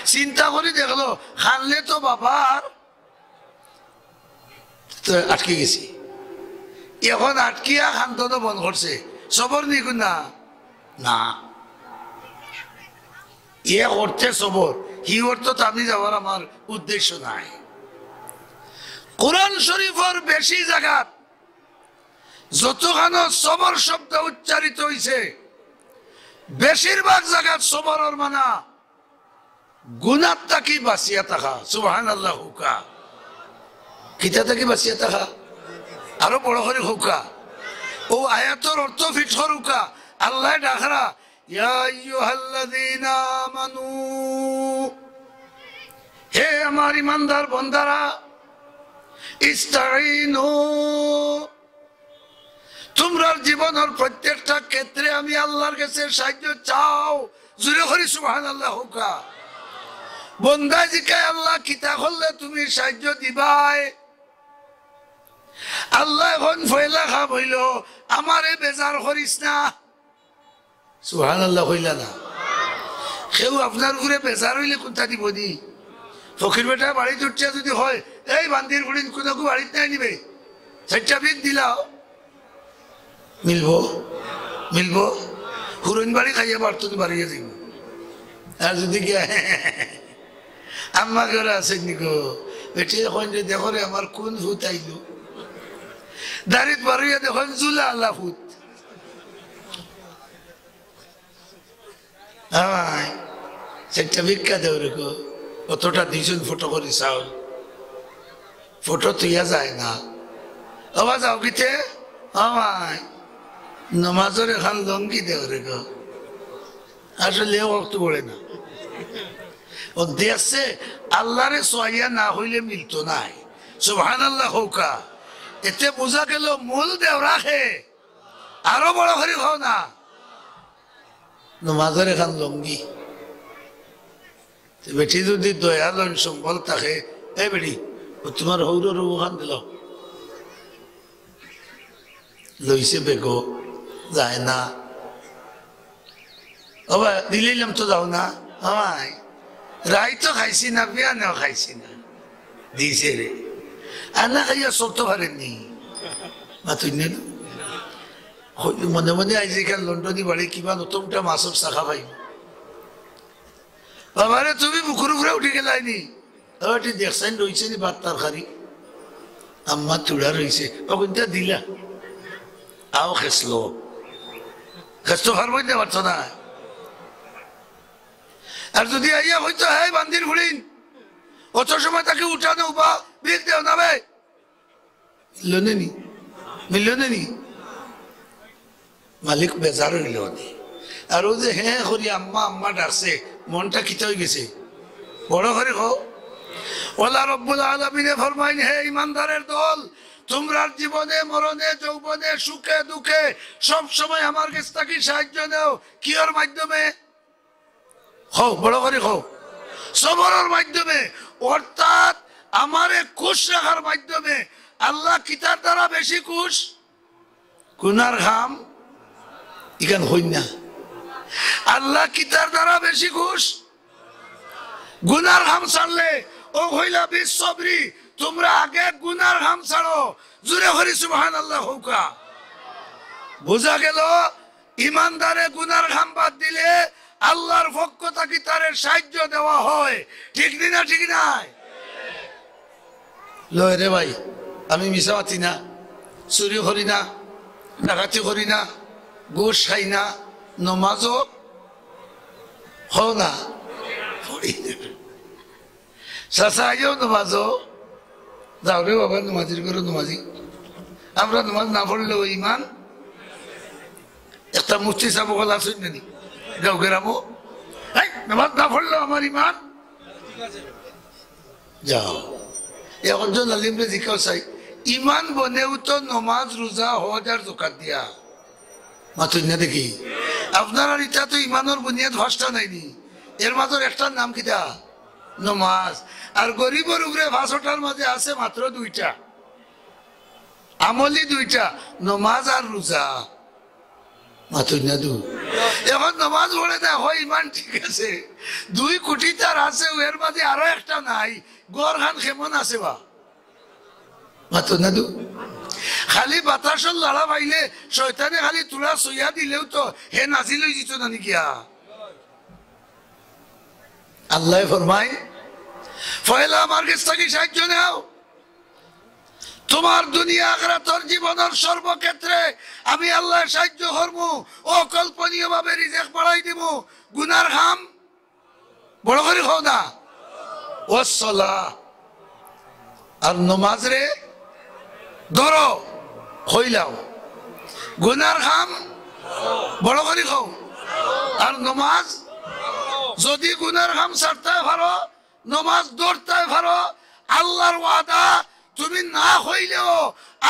চিন্তা করি দেখলো, কানলে তো বাবার তো আটকি গেছি। এখন আটকিয়া কান্দনো বন্ধ করছে। সবর নি ইগুর নাম? না। এক অর্থে সবর, হি অর্থ তো আমি যাওয়ার আমার উদ্দেশ্য নাই। কোরআন শরীফর বেশি জাগাত যতখানো সবর শব্দ উচ্চারিত অইছে, বেশিরভাগ জাগাত সবরর মানা গুনাহ থাকি বাঁচিয়া থাকা। সুবহানাল্লাহ কউক্কা। কিতা থাকি বাঁচিয়া থাকা? আরো বড় করি কউক্কা। অউ আয়াতর অর্থ ফিট করউক্কা। আল্লায় ডাকরা, "ইয়া আইয়ুহাল্লাযীনা আমানু", হে আমার ইমানদার বন্দারা, ইস্তাইনু, তুমরার জীবনর প্রত্যেকটা ক্ষেত্রে আমি আল্লাহর কাছে সাহায্য চাও। জোরে করি সুবহানাল্লাহ কউক্কা। বন্দায় জিকায়, "আল্লাহ, কিতা করলে তুমি সাহায্য দিবায়?" আল্লাহ এখন পয়লা কাম অইলো, "আমারে বেজার করিস না।" সুবহানাল্লাহ কইলা না? কেউ আপনার উপরে বেজার অইলে কুন্তা দিবো নি? ফকির বেটা বাড়িত উঠিয়া যদি কয়, "এই বান্দির ফুড়িন, কুনুগু বাড়িত নাই নি বে, চাইরটা ভিক দিলাও।" মিলবো? মিলবো? হুরইন বাড়ি খাইয়া বাড়তো বাড়িয়া যাইবো। আর যদি গিয়া, "আম্মা ঘরে আছইন নি গো?" বেটিয়ে কইন যে, "দেখো রে, আমার কুন ফুত আইলো।" দাড়িত বারইয়া দেখইন জুলা আলা ফুত। আমায় চাইরটা ভিক্ষা দেও রে গো। অতটা দিছইন ফটো করি চাউল। ফটো তুইয়া যায় না। অবা যাও কিতে? আমায় নমাজর এখান লুঙ্গি দেও রে গো। আসলে অক্ত পড়ে না। ও দেখছে, আল্লাহরে সোয়াইয়া না হইলে মিলতো নাই। সুবহানাল্লাহ কউক্কা। এতে বুঝা গেল মূল দেওরা কে। আরো বড় করি কও না। নমাজর এখান লুঙ্গি। তে বেটি যদি দয়ালু সম্বল থাকে, "এ বেটি, ও তুমার হউরর অউখান দিলাও।" লইছে বেগো, যায় না। "ও বা, দিলাইলাম তো, যাও না।" "আমায়, রাইতো খাইছি না, বিয়ানেও খাইছি না।" দিছে রে। আর না খাইয়া চলতো পারেনি। মাতুন না তো। মনে মনে আইজ এখান লন্ডনী বাড়ি কিবা নতুনটা মাছর শাখা পাইব। "বাবারে, তুমি বুকুর উপরে উঠি গেলায় নি?" "ও, এটি দেখছইন রইছে নি ভাত তরকারি?" "আম্মা, থুড়া রইছে।" "ও, কুন্তা দিলা?" আও খেছলো। খেছতো পারবো না, পারতো না। আর যদি আইয়া কইতো, "হে বান্দির ফুড়িন, অত সময় থাকি উঠা না, উবা, ভিক দেও না বে।" মিললো নে নি? মিললো নে নি? মালিক বেজার অইলো নে। আর অউ যে হে করি আম্মা আম্মা ডাকছে, মনটা কিতা অইগেছে? বড় করি কও। আল্লাহ রব্বুল আলামিনে ফরমাইন, "হে ইমানদারের দল, তুমরার জীবনে মরণে যৌবনে সুখে দুঃখে সব সময় আমার গেছ থাকি সাহায্য নেও।" কিওর মাধ্যমে? কও, বড় করি কও। সবরর মাধ্যমে, অর্থাৎ আমারে খুশ রাখার মাধ্যমে। আল্লাহ কিতার দ্বারা বেশি খুশ? গুনার কাম ইখান কইন না। আল্লাহ কিতার দ্বারা বেশি খুশ? গুনার কাম ছাড়লে। অউ কইলা বিশ্বব্রি, তুমরা আগে গুনার কাম ছাড়ো। জোরে করি সুবহানাল্লাহ কউক্কা। বুঝা গেল, ইমানদারে গুনার কাম বাদ দিলে আল্লাহর পক্ষ থাকি তারে সাহায্য দেওয়া হয়। ঠিক নি না? ঠিক নায়? লয় রে ভাই, আমি মিছা মাতি না, চুরি করি না, ডাকাতি করি না, ঘুষ খাই না, নমাজও কও না পড়ি না। চাচা আইও নমাজও। যাও রে বাবা, নমাজির ঘরো নমাজি। আমরা নমাজ না পড়লেও ইমান। একটা মুফতি সাব অকল আছইন না নি গাঁও গ্রামো? এই, নমাজ না পড়লেও আমার ইমান। যাও, একজন আলিমরে জিকাও চাই, ইমান বনেও তো নমাজ, রোজা, হজ আর জকাত দিয়া। মাতুন না দেখি। আপনারার ইটা তো ইমানর বুনিয়াদ পাঁচটা নায় নি, এর মাঝে একটার নাম কিতা? নমাজ। আর গরিবর উপরে পাঁচটার মাঝে আছে মাত্র দুইটা, আমলি দুইটা, নমাজ আর রোজা। মাতুন না দু। এখন নমাজ পড়ে না, হয় ইমান ঠিক আছে, দুই কোটি তার আছে, এর মাঝে আরো একটা নাই, ঘরখান কেমন আছে বা? মাতুন না দু। খালি বাতাসর লড়া পাইলে শয়তানে খালি তুলা সইয়া দিলেও তো হে নাজিল অই যিত না নি গিয়া। আল্লায় ফরমাইন, পয়লা আমার গেছ থাকি সাহায্য নেও। তোমার দুনিয়া আখিরাতর জীবনর সর্বক্ষেত্রে আমি আল্লায় সাহায্য করমু, অকল্পনীয়ভাবে রিজিক বাড়াই দিমু। গুনার কাম বড় করি কও না। ওয়াসসালাহ। আর নমাজরে ধরো, কইলাও। গুনার কাম বড় করি কও। আর নমাজ, যদি গুনার কাম ছাড়তায় পারো, নমাজ ধরতায় পারো, আল্লাহর ওয়াদা, তুমি না কইলেও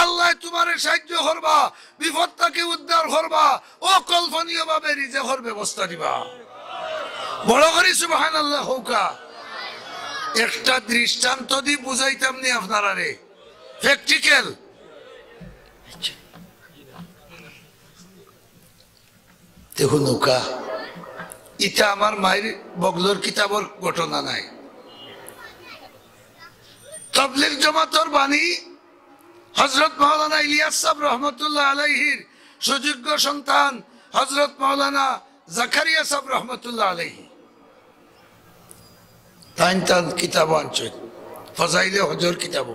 আল্লায় তুমারে সাহায্য করবা, বিপদ থাকি উদ্ধার করবা, অকল্পনীয়ভাবে রিজিকর ব্যবস্থা দিবা। বড় করি সুবহানাল্লাহ কউক্কা। একটা দৃষ্টান্ত দি বুঝাইতাম নি আপনারারে, practical। দেখুন নৌকা, ইটা আমার মাইর বগলর কিতাবর ঘটনা নায়। তবলিগ জমাতর বাণী হযরত মাওলানা ইলিয়াস সাব রহমতুল্লাহ আলাইহির সুযোগ্য সন্তান হযরত মাওলানা জাকারিয়া সাব রহমতুল্লাহ আলাইহি। তাইন তান কিতাব আনছইন, ফজাইলে হজর কিতাব।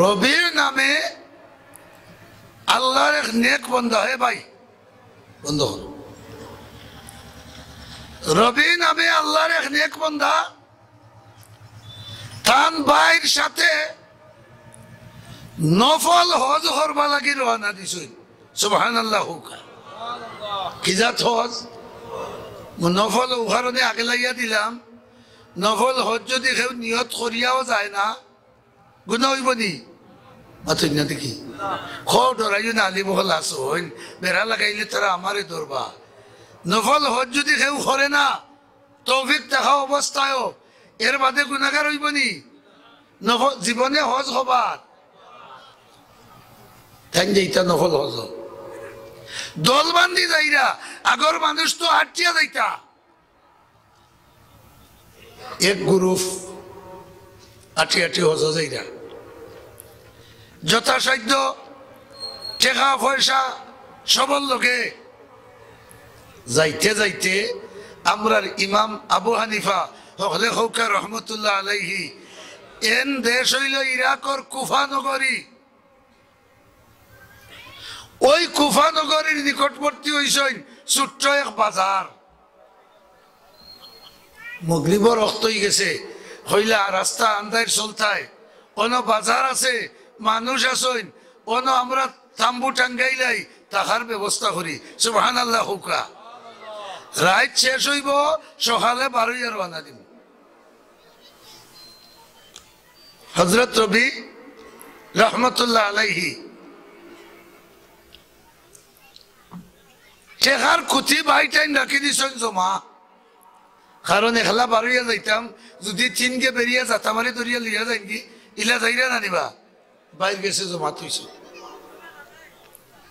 রবির নামে আল্লাহর এক নেক বন্দা, হে ভাই, বন্ধ করো। রবি নামে আল্লাহর এক নেক বন্দা তান ভাইর সাথে নফল হজ করবা লাগি রওয়ানা দিছইন। সুবহানাল্লাহ কউক্কা। কি জাত হজ? নফল অউ কারণে আগলাইয়া দিলাম, নফল হজ যদি কেউ নিয়ত করিয়াও যায় না, গুনা অইবো নি? মাতইন না দেখি। কও, ডরাইও না, আলিম অকল আছইন, বেড়া লাগাইলে তারা আমারে ধরবা। নফল হজ যদি কেউ করে না, তৌফিক থাকা অবস্থায়ও, এর বাদে গুনাগার অইবো নি? নফল, জীবনে হজ হবার। তাইন যাইতা নফল হজ। দল বান্ধি যাইরা, আগর মানুষ তো আটিয়া যাইতা। এক group আটি আটি হজ যাইরা। যথাসাধ্য টেকা পয়সা সবর লগে যাইতে যাইতে আমরার ইমাম আবু হানিফা হকলে কউক্কা রহমতুল্লাহ আলাইহি, এন দেশ অইলো ইরাকর কুফা নগরী। ওই কুফা নগরীর নিকটবর্তী অইছইন ছোট্ট এক বাজার। মগরিবর অক্ত অইগেছে, কইলা রাস্তা আন্দাইর চলতায়, অনো বাজার আছে, মানুষ আছইন, অনো আমরা তাম্বু টাঙ্গাইলাই, থাকার ব্যবস্থা করি। সুবহানাল্লাহ কউক্কা। রাইত শেষ অইবো, সকালে বারইয়া রওয়ানা দিমু। হযরত রবি রহমতুল্লাহ আলাইহি টেকার খুতি ভাইটাইন রাখি দিছইন জমা, কারণ একলা বারইয়া যাইতাম, যুদি তিনগে বেরিয়া জাতা মারি ধরিয়া লইয়া যাইনগি, ইলা যাইরা না নি বা, বাইর গেছে জমা থইছে।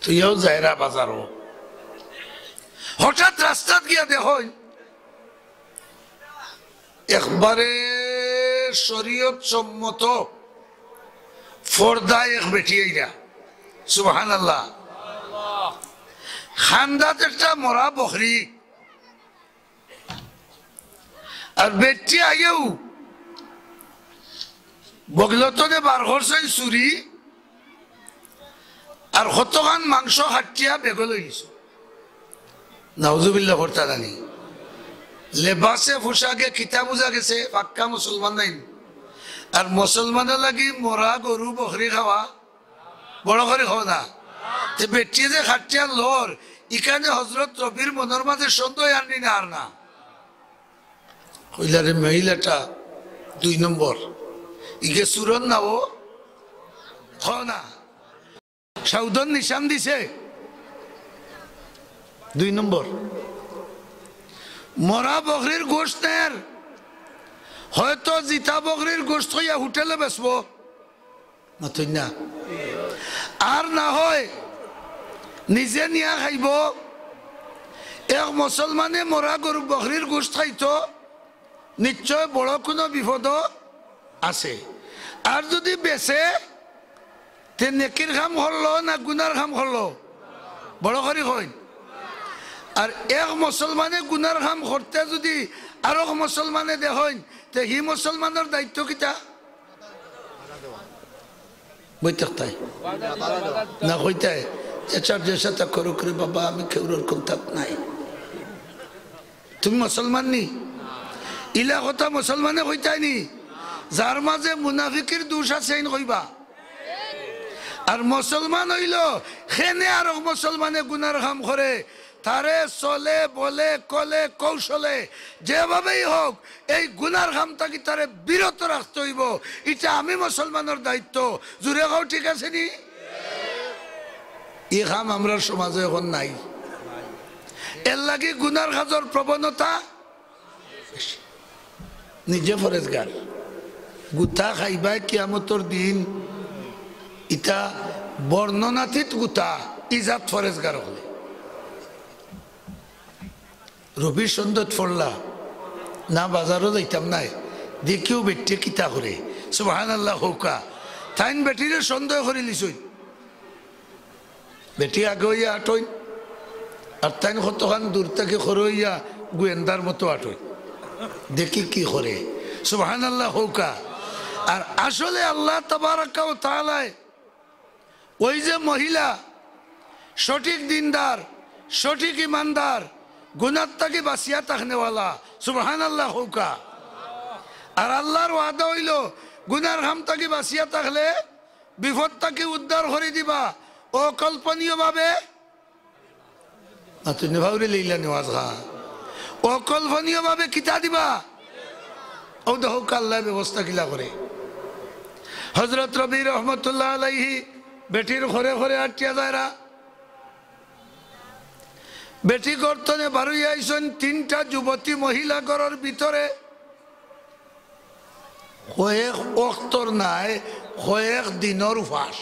থইয়াও যাইরা বাজারো। হঠাৎ রাস্তাত গিয়া দেখইন, একবারে শরীয়ত সম্মত পর্দায় এক বেটি আইরা। সুবহানাল্লাহ। কান্দাত একটা মরা বকরি। আর বেটি আইয়াউ বগলতনে বার করছইন ছুরি, আর কতখান মাংস কাটিয়া বেগো লই গেছে। নাউজুবিল্লাহ পড়তা জানি। লেবাসে পোশাকে কিতা বুঝা গেছে, পাক্কা মুসলমান নাইন। আর মুসলমানর লাগি মরা গরু বকরি খাওয়া বড় করি কও না। তে বেটিয়ে যে কাটিয়া লর, ইখানে হযরত রবির মনর মাঝে সন্দেহ আননি না আর না। কইলা রে মহিলাটা দুই নম্বর, ইগে চুরর না ও, কও না। সাউদর নিশান দিছে। দুই নম্বর, মরা বকরির গোশত নের, হয়তো জিতা বকরির গোশত থইয়া হোটেলো বেচবো, মাতইন না। আর না হয় নিজে নিয়া খাইবো। এক মুসলমানে মরা গরু বকরির গোশত খাইতো, নিশ্চয় বড় কুনু বিপদ আছে। আর যুদি বেচে, তে নেকির কাম করলো না গুনার কাম করলো? বড় করি কইন। আর এক মুসলমানে গুনার কাম করতে যুদি আরক মুসলমানে দেখইন, তে হি মুসলমানর দায়িত্ব কিতা? বই থাকতাই না কইতাই, যে যার যেতা করুক রে বাবা, আমি কেউরর contact নাই। তুমি মুসলমান নি? ইলা কথা মুসলমানে কইতায় নি? যার মাঝে মুনাফিকির দোষ আছে, এইন কইবা। আর মুসলমান অইলো, কেনে আরক মুসলমানে গুনার কাম করে, তারে চলে বলে কলে কৌশলে যেভাবেই হোক এই গুনার কাম থাকি তারে বিরত রাখতে অইবো। ইটা আমি মুসলমানর দায়িত্ব। জুরে কও, ঠিক আছে নি? ই কাম আমরার সমাজো এখন নাই। এরলাগি গুনার কাজর প্রবণতা বেশি। নিজে ফরেজগার, গুতা খাইবায় কিয়ামতর দিন, ইতা বর্ণনাতীত গুতা, ইজাত ফরেজগার অকলে। রবির সন্দেহত পড়লা, না বাজারো যাইতাম নায়, দেখিও বেটিয়ে কিতা করে, সুবহানাল্লাহ কউক্কা। তাইন বেটিরে সন্দেহ করিলিছইন। বেটি আগে অইয়া আটইন, আর তাইন কতখান দূর থাকি খরো অইয়া গোয়েন্দার মতো আটইন, দেখি কি করে। সুবহানাল্লাহ কউক্কা। আর আসলে আল্লাহ তাবারাকা ওয়া তাআলায় ওই যে মহিলা সঠিক দিনদার, সঠিক ইমানদার, গুনার থাকি বাঁচিয়া থাকনেওয়ালা, সুবহানাল্লাহ কউক্কা। আর আল্লাহর ওয়াদা অইলো, গুনার কাম থাকি বাঁচিয়া থাকলে বিপদ থাকি উদ্ধার করি দিবা অকল্পনীয়ভাবে। না, তুই নেভাউরি লইলা নেওয়াজ খা। অকল্পনীয়ভাবে কিতা দিবা? অউ দেখউক্কা আল্লায় ব্যবস্থা কিলা করে। হজরত রবি রহমতুল্লাহ আলাইহি বেটির খরে খরে আটিয়া যায়রা। বেটি ঘর তনে বারইয়া আইছইন, তিনটা যুবতী মহিলা ঘরর ভিতরে। কয়েক অক্তর নায়, কয়েক দিনর উপাস।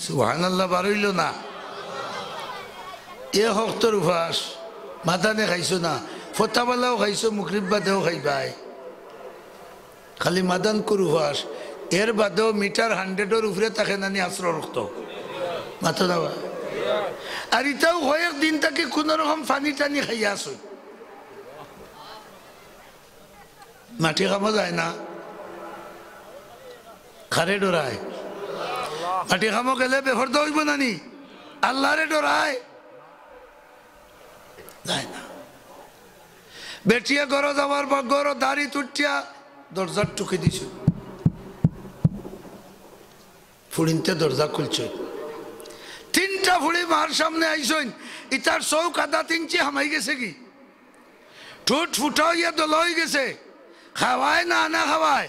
সুবহানাল্লাহ, বারইলো না। এক অক্তর উপাস, মাদানে খাইছো না, ফতাবালাও খাইছো, মুকরিব বাদেও খাইবায়। খালি মাদানকুর উপাস, এর বাদেও মিটার হান্ড্রেডর উপরে থাকে নানি আছরর অক্ত। মাতো না বা? আর ইতাও কয়েক দিন থাকি কুনু রকম পানি টানি খাইয়া আছইন। মাটি কামো যায় না, কারে ডরায়? মাটি কামো গেলে বেপর্দা অইবো নানি? আল্লাহরে ডরায়? যায় না। বেটিয়ে ঘরো যাওয়ার পর ঘরো দাড়ি তুটিয়া দরজার টুকি দিছইন। ফুড়িন্তে দরজা খুলছইন। তিনটা ফুড়ি মার সামনে আইছইন, ইতার চউখ আধা ইঞ্চি হামাই গেছেগি। ঠুট ফুটা অইয়া দলা অইগেছে। খাওয়ায় না না খাওয়ায়?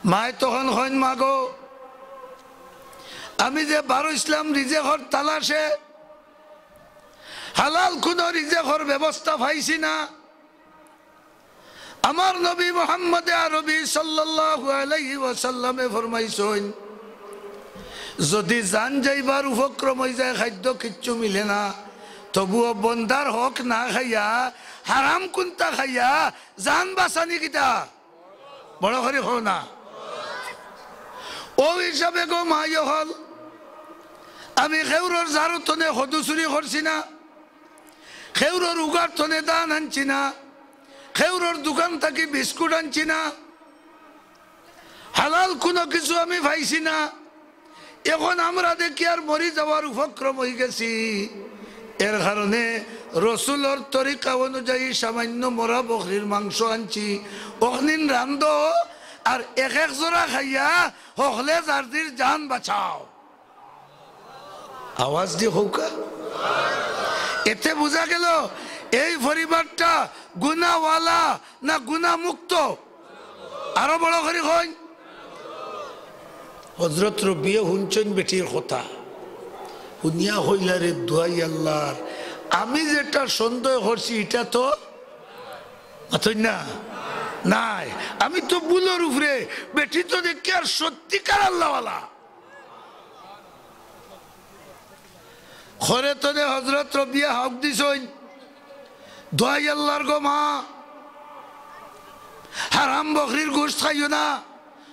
মায় তখন কইন, "মাগো, আমি যে বারইছলাম রিজেকর তালাশে, হালাল কুনু রিজেকর ব্যবস্থা পাইছি না।" আমার নবী মুহাম্মদে আরবি সাল্লাল্লাহু আলাইহি ওয়াসাল্লামে ফরমাইছইন, যুদি জান যাইবার উপক্রম অইযায়, খাদ্য কিচ্ছু মিলে না, তবুও বন্দার হক না খাইয়া, হারাম কুন্তা খাইয়া জান বাঁচানি কিতা? বড় করি কও না। অউ হিসাবে গো মাই অকল, আমি কেউরর ঝাড়ু তনে কদু চুরি করছি না, কেউরর উগার তনে ধান আনছি না, কেউরর দোকান থাকি বিস্কুট আনছি না, হালাল কুনু কিছু আমি পাইছি না। এখন আমরা দেখিয়ার মরি যাওয়ার উপক্রম অইগেছি। এর কারণে রসুলর তরিকা অনুযায়ী সামান্য মরা বকরির মাংস আনছি, অখনিন রান্ধো, আর এক এক জোড়া খাইয়া হকলে যার জির জান বাঁচাও। আওয়াজ দি কউক্কা। এতে বুঝা গেল এই পরিবারটা গুনাওয়ালা না গুনামুক্ত। আরো বড় করি কইন। হজরত রবিয়ে হুনছইন বেটির কথা, হুনিয়া কইলা, "রে দুয়াই আল্লাহর, আমি যেটা সন্দেহ করছি ইটা তো মাতইন না, নায়, আমি তো ভুলর উপরে, বেটি তো দেখিয়ার সত্যিকার আল্লাহওয়ালা।" খরে তনে হজরত রবিয়ে হাউক দিছইন, "দুয়াই আল্লাহর গো মা, হারাম বকরির গোশত খাইও না।"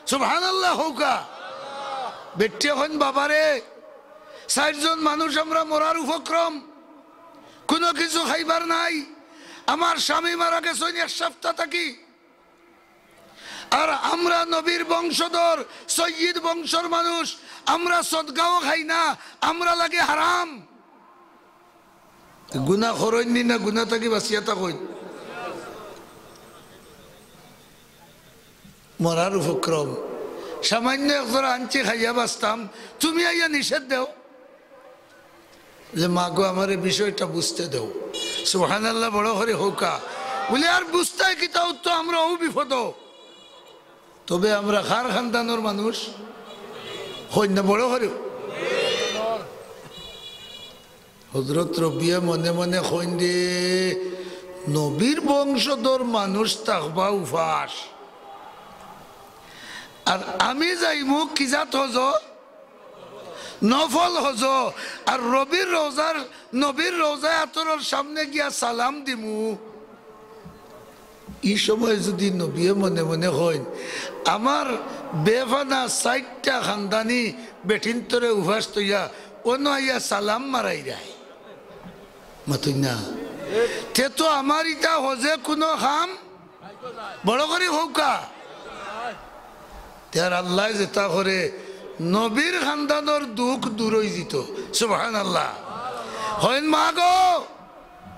সুবহানাল্লাহ কউক্কা। বেটিয়ে কইন, "বাবারে, চাইরজন মানুষ আমরা মরার উপক্রম, কুনু কিছু খাইবার নাই। আমার স্বামী মারা গেছইন এক সাপ্তা থাকি। আর আমরা নবীর বংশধর, সৈয়দ বংশর মানুষ, আমরা সদগাও খাই না, আমরা লাগে হারাম।" গুনা করইন নি না গুনা থাকি বাঁচিয়া থাকইন? মরার উপক্রম, সামান্য এক জোড়া আনছি খাইয়া বাঁচতাম, তুমি আইয়া নিষেধ দেও। বলে, "মা গো, আমারে বিষয়টা বুঝতে দেও।" সুবহানাল্লাহ, বড় করি কউক্কা। বলে, "আর বুঝতায় কিতা, অউ তো আমরা অউ বিপদো।" তবে আমরা কার খানদানর মানুষ? কইন না, বড় করি। হযরত রবিয়ে মনে মনে কইন রে, নবীর বংশধর মানুষ থাকবা উপাস, আর আমি যাইমু কি জাত হজ? নফল হজ। আর রবির রওজার, নবীর রওজায় আতরর সামনে গিয়া সালাম দিমু। ই সময় যুদি নবিয়ে মনে মনে কইন, "আমার বেফানা চাইরটা খানদানি বেটিন্তরে উপাস থইয়া অনো আইয়া সালাম মারাইরায়।" মাতইন না। তে তো আমার ইতা হজে কুনু কাম, বড় করি কউক্কা। তে আর আল্লায় যেতা করে, নবীর খানদানর দুখ দূর অইযিতো। সুবহানাল্লাহ। কইন, "মা গো,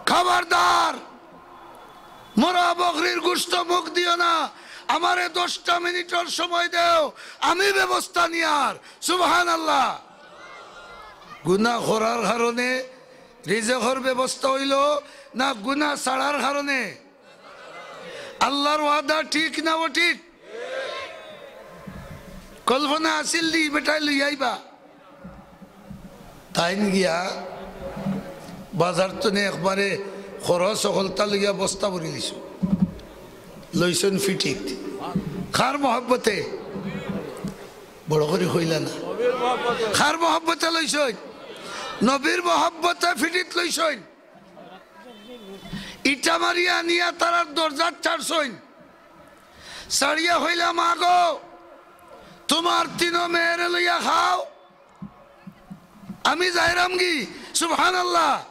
খবরদার, মরা বকরির গোশত মুখ দিও না, আমারে দশটা মিনিটর সময় দেও, আমি ব্যবস্থা নিয়ার।" সুবহানাল্লাহ। গুনা করার কারণে রিজেকর ব্যবস্থা অইলো না গুনা ছাড়ার কারণে? আল্লার ওয়াদা ঠিক না অঠিক? কল্পনা আছিল নি বেটায় লইয়া আইবা? তাইন গিয়া বাজার তনে একবারে খরচ হকলতা লইয়া বস্তা ভরি দিছইন, লইছইন ফিটিত। কার মহব্বতে? বড় করি কইলা না। কার মহব্বতে লইছইন? নবীর মহব্বতে ফিটিত লইছইন। ইটা মারিয়া আনিয়া তারার দরজাত ছাড়ছইন। ছাড়িয়া কইলা, "মা গো, তুমার তিনো মেয়েরে লইয়া খাও, আমি যাইরামগি।" সুবহানাল্লাহ।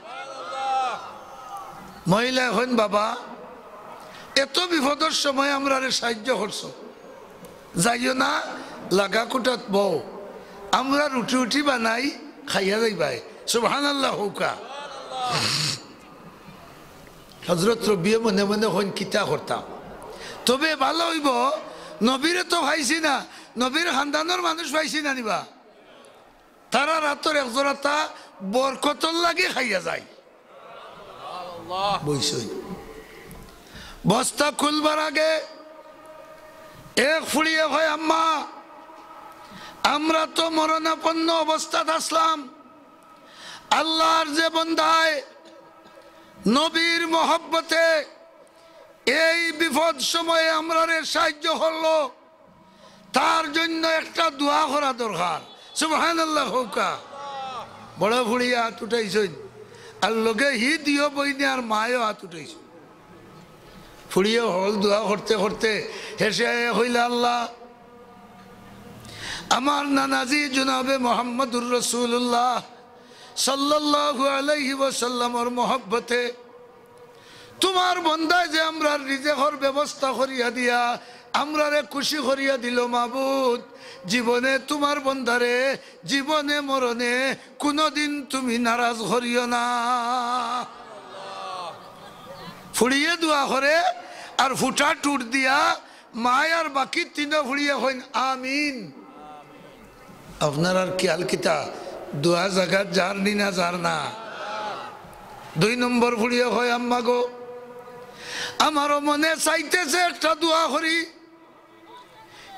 মহিলায় কইন, "বাবা, এত বিপদর সময় আমরারে সাহায্য করছো, যাইও না, লাগা কুটাত বও, আমরা রুটি উটি বানাই, খাইয়া যাইবায়।" সুবহানাল্লাহ কউক্কা। হযরত রবিয়ে মনে মনে কইন, "কিতা করতাম? তবে ভালা অইবো, নবীরে তো পাইছি না, নবীর খানদানর মানুষ পাইছি না নি বা? তারার আতর এক জোড়াতা বরকতর লাগি খাইয়া যাই।" বইছইন। বস্তা খুলবার আগে এক ফুড়িয়ে কয়, "আম্মা, আমরা তো মরণাপন্ন অবস্থাত আছলাম, আল্লার যে বন্দায় নবীর মহব্বতে এই বিপদ সময়ে আমরারে সাহায্য করলো, তার জন্য একটা দোয়া করা দরকার।" সুবহানাল্লাহ কউক্কা। বড় ফুড়িয়ে আত উঠাইছইন, আর লগে হি দুইও বইনে আর মায়ও আত উঠাইছইন। ফুড়িয়ে হকল দোয়া করতে করতে শেষে আইয়া কইলা, "আল্লাহ, আমার নানাজি জনাবে মুহাম্মদুর রাসূলুল্লাহ সাল্লাল্লাহু আলাইহি ওয়াসাল্লামর মহব্বতে তুমার বন্দায় যে আমরার রিজেকর ব্যবস্থা করিয়া দিয়া আমরারে খুশি করিয়া দিলো, মাবুদ, জীবনে তুমার বন্দারে জীবনে মরণে কুনুদিন তুমি নারাজ করিও না।" ফুড়িয়ে দোয়া করে আর ফুটা টুট দিয়া মায় আর বাকি তিনো ফুড়িয়ে কইন, "আমিন।" আপনারার খিয়াল কিতা? দোয়া জাগাত যার নি না যার না? দুই নম্বর ফুড়িয়ে কয়, "আম্মা গো, আমারও মনে চাইতেছে একটা দোয়া করি,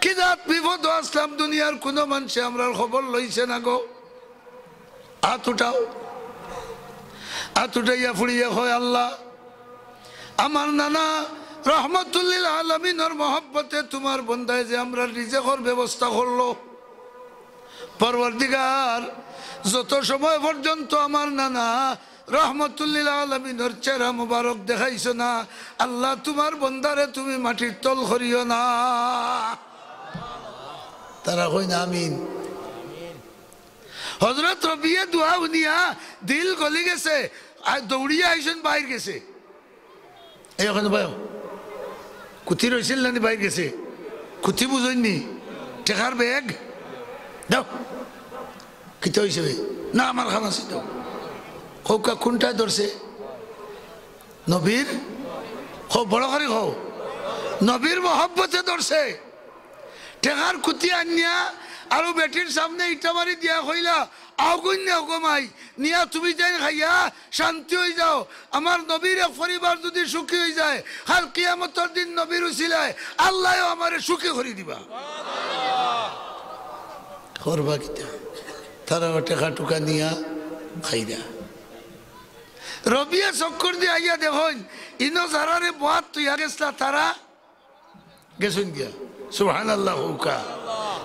কি জাত বিপদো আছলাম, দুনিয়ার কুনু মানষে আমরার খবর লইছে না গো।" আত উঠাও। আত উঠাইয়া ফুড়িয়ে কয়, "আল্লাহ, আমার নানা রহমতুল্লিল আলামিনর মহব্বতে তুমার বন্দায় যে আমরার রিজেকর ব্যবস্থা করলো, পরওয়ারদিগার, যত সময় পর্যন্ত আমার নানা রহমতুল্লিল আলামিনর চেহারা মোবারক দেখাইছো না, আল্লাহ তুমার বন্দারে তুমি মাটির তল করিও না।" তারা কইন, "আমিন।" হযরত রবিয়ে দোয়া হুনিয়া দিল গলি গেছে, আর দৌড়িয়া আইছইন বাইর গেছে। এই ওখানে ভাই, কুতি রইছিল না নি বাইর গেছে? কুতি বুঝইন নি? টেকার ব্যাগ? দাও। কিতা অইছে বে? না, আমার খান আছে, দাও। কউক্কা কুনটায় ধরছে? নবীর? কও, বড় করি কও। নবীর মহব্বতে ধরছে। টেকার কুতি আনিয়া আর অউ বেটির সামনে ইটা মারি দিয়া কইলা, "আওগুইন নেও গো মাই, নিয়া তুমি তাইন খাইয়া শান্তি অইযাও। আমার নবীর এক পরিবার যুদি সুখী অইযায়, কাইল কিয়ামতর দিন নবীর উছিলায় আল্লায়ও আমারে সুখী করি দিবা।" করবা কিতা? তারা টেকা টুকা নিয়া খাইরা। রবিয়ে চক্কর দি আইয়া দেখইন, ইনো যারারে বওয়াত থইয়া গেছলা, তারা গেছইন গিয়া। সুবহানাল্লাহ কউক্কা।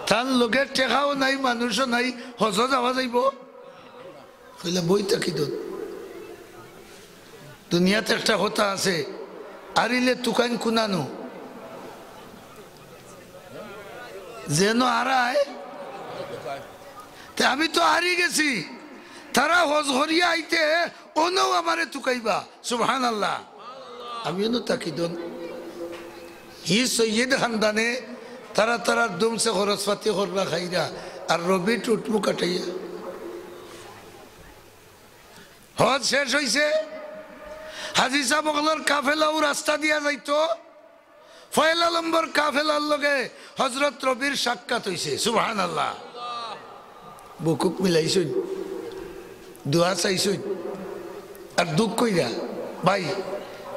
তান লগে টেকাও নাই, মানুষও নাই, হজো যাওয়া যাইবো? কইলা, "বই থাকি দন।" দুনিয়াত একটা কথা আছে, "আরিলে তুকাইন কুনানো।" যেন আরায়, তে আমি তো আরি গেছি, তারা হজ করিয়া আইতে অনও আমারে তুকাইবা। সুবহানাল্লাহ। আমি অনো থাকি দন। হি সৈয়দ খানদানে তারা তারার দুমছে খরচপাতি কররা খাইরা, আর রবি টুটমু কাটাইয়া। হজ শেষ অইছে, হাজি সাব অকলর কাফেলাও রাস্তা দিয়া যাইতো, পয়লা নম্বর কাফেলার লগে হজরত রবির সাক্ষাৎ অইছে। সুবহানাল্লাহ। বুকুক মিলাইছইন, দোয়া চাইছইন, আর দুখ কইরা, "ভাই,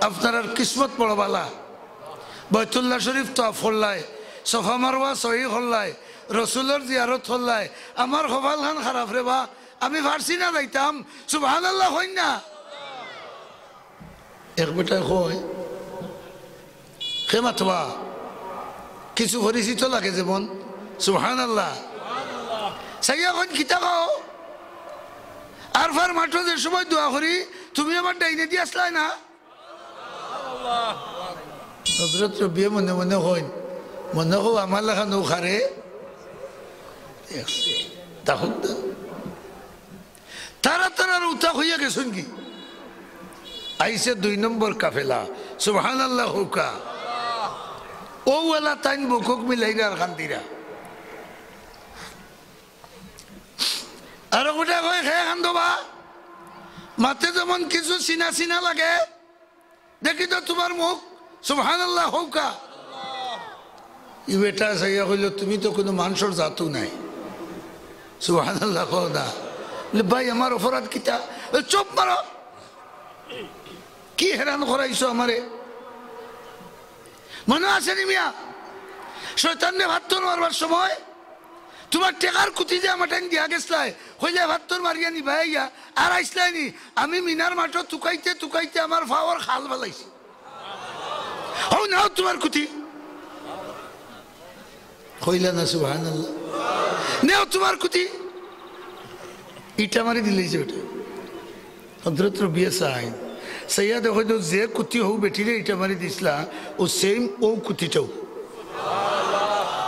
আপনারার কিসমত বড় বালা, বয়তুল্লাহ শরীফ তওয়াফ করলায়, সফা মারওয়া সহি করলায়, রসুলর জিয়ারত করলায়, আমার কপালখান খারাপ রে বা, আমি পারছি না যাইতাম।" সুবহানাল্লাহ কইন না। এক বেটায় কয়, "কে মাতবা? কিছু পরিচিত লাগে যেমন।" সুবহানাল্লাহ। চাইয়া কইন, "কিতা কও? আরফার মাঠো যে সময় দোয়া করি, তুমি আমার ডাইনেদি আছলায় না?" হজরত রবিয়ে মনে মনে কইন, "মনে কও আমার লাখান অউ খারে?" দেখছে, তা হোক না। তারা তারার উতা কইয়া গেছইন গি। আইছে দুই নম্বর কাফেলা। সুবহানাল্লাহ কউক্কা। অউ এলা তাইন বুকুক মিলাইরা আর কান্দিরা। আর অউ বেটায় কয়, "কে কান্দো বা? মাতে যেমন কিছু চিনা চিনা লাগে।" দেখি তো তুমার মুখ, সুবহানাল্লাহ কউক্কা। ই বেটায় চাইয়া কইলো, "তুমি তো কুনু মানষর জাতউ নায়, সুবহানাল্লাহ কও না।" বলে, "ভাই, আমার অপরাধ কিতা?" বলে, "চুপ মারো, কি হেরান করাইছো আমারে? মনো আছে নি মিয়া, শয়তানরে পাত্থর মারবার সময় তুমার টেকার কুতি যে আমার টাইন দিয়া গেছলায়, কইলায় পাত্থর মারিয়া নিবায় আইয়া, আর আইছলায় নি? আমি মিনার মাঠো তুকাইতে তুকাইতে আমার ফাওর খাল ফালাইছি। হউ নেও তুমার কুতি।" কইলা না সুবহানাল্লাহ। "নেও তুমার কুতি।" ইটা মারি দিলাইছে বেটায়। হজরত রবিয়ে চাইন, চাইয়া দেখইন তো যে কুতি হউ বেটিরে ইটা মারি দিছলা, অউ same অউ কুতিটাউ।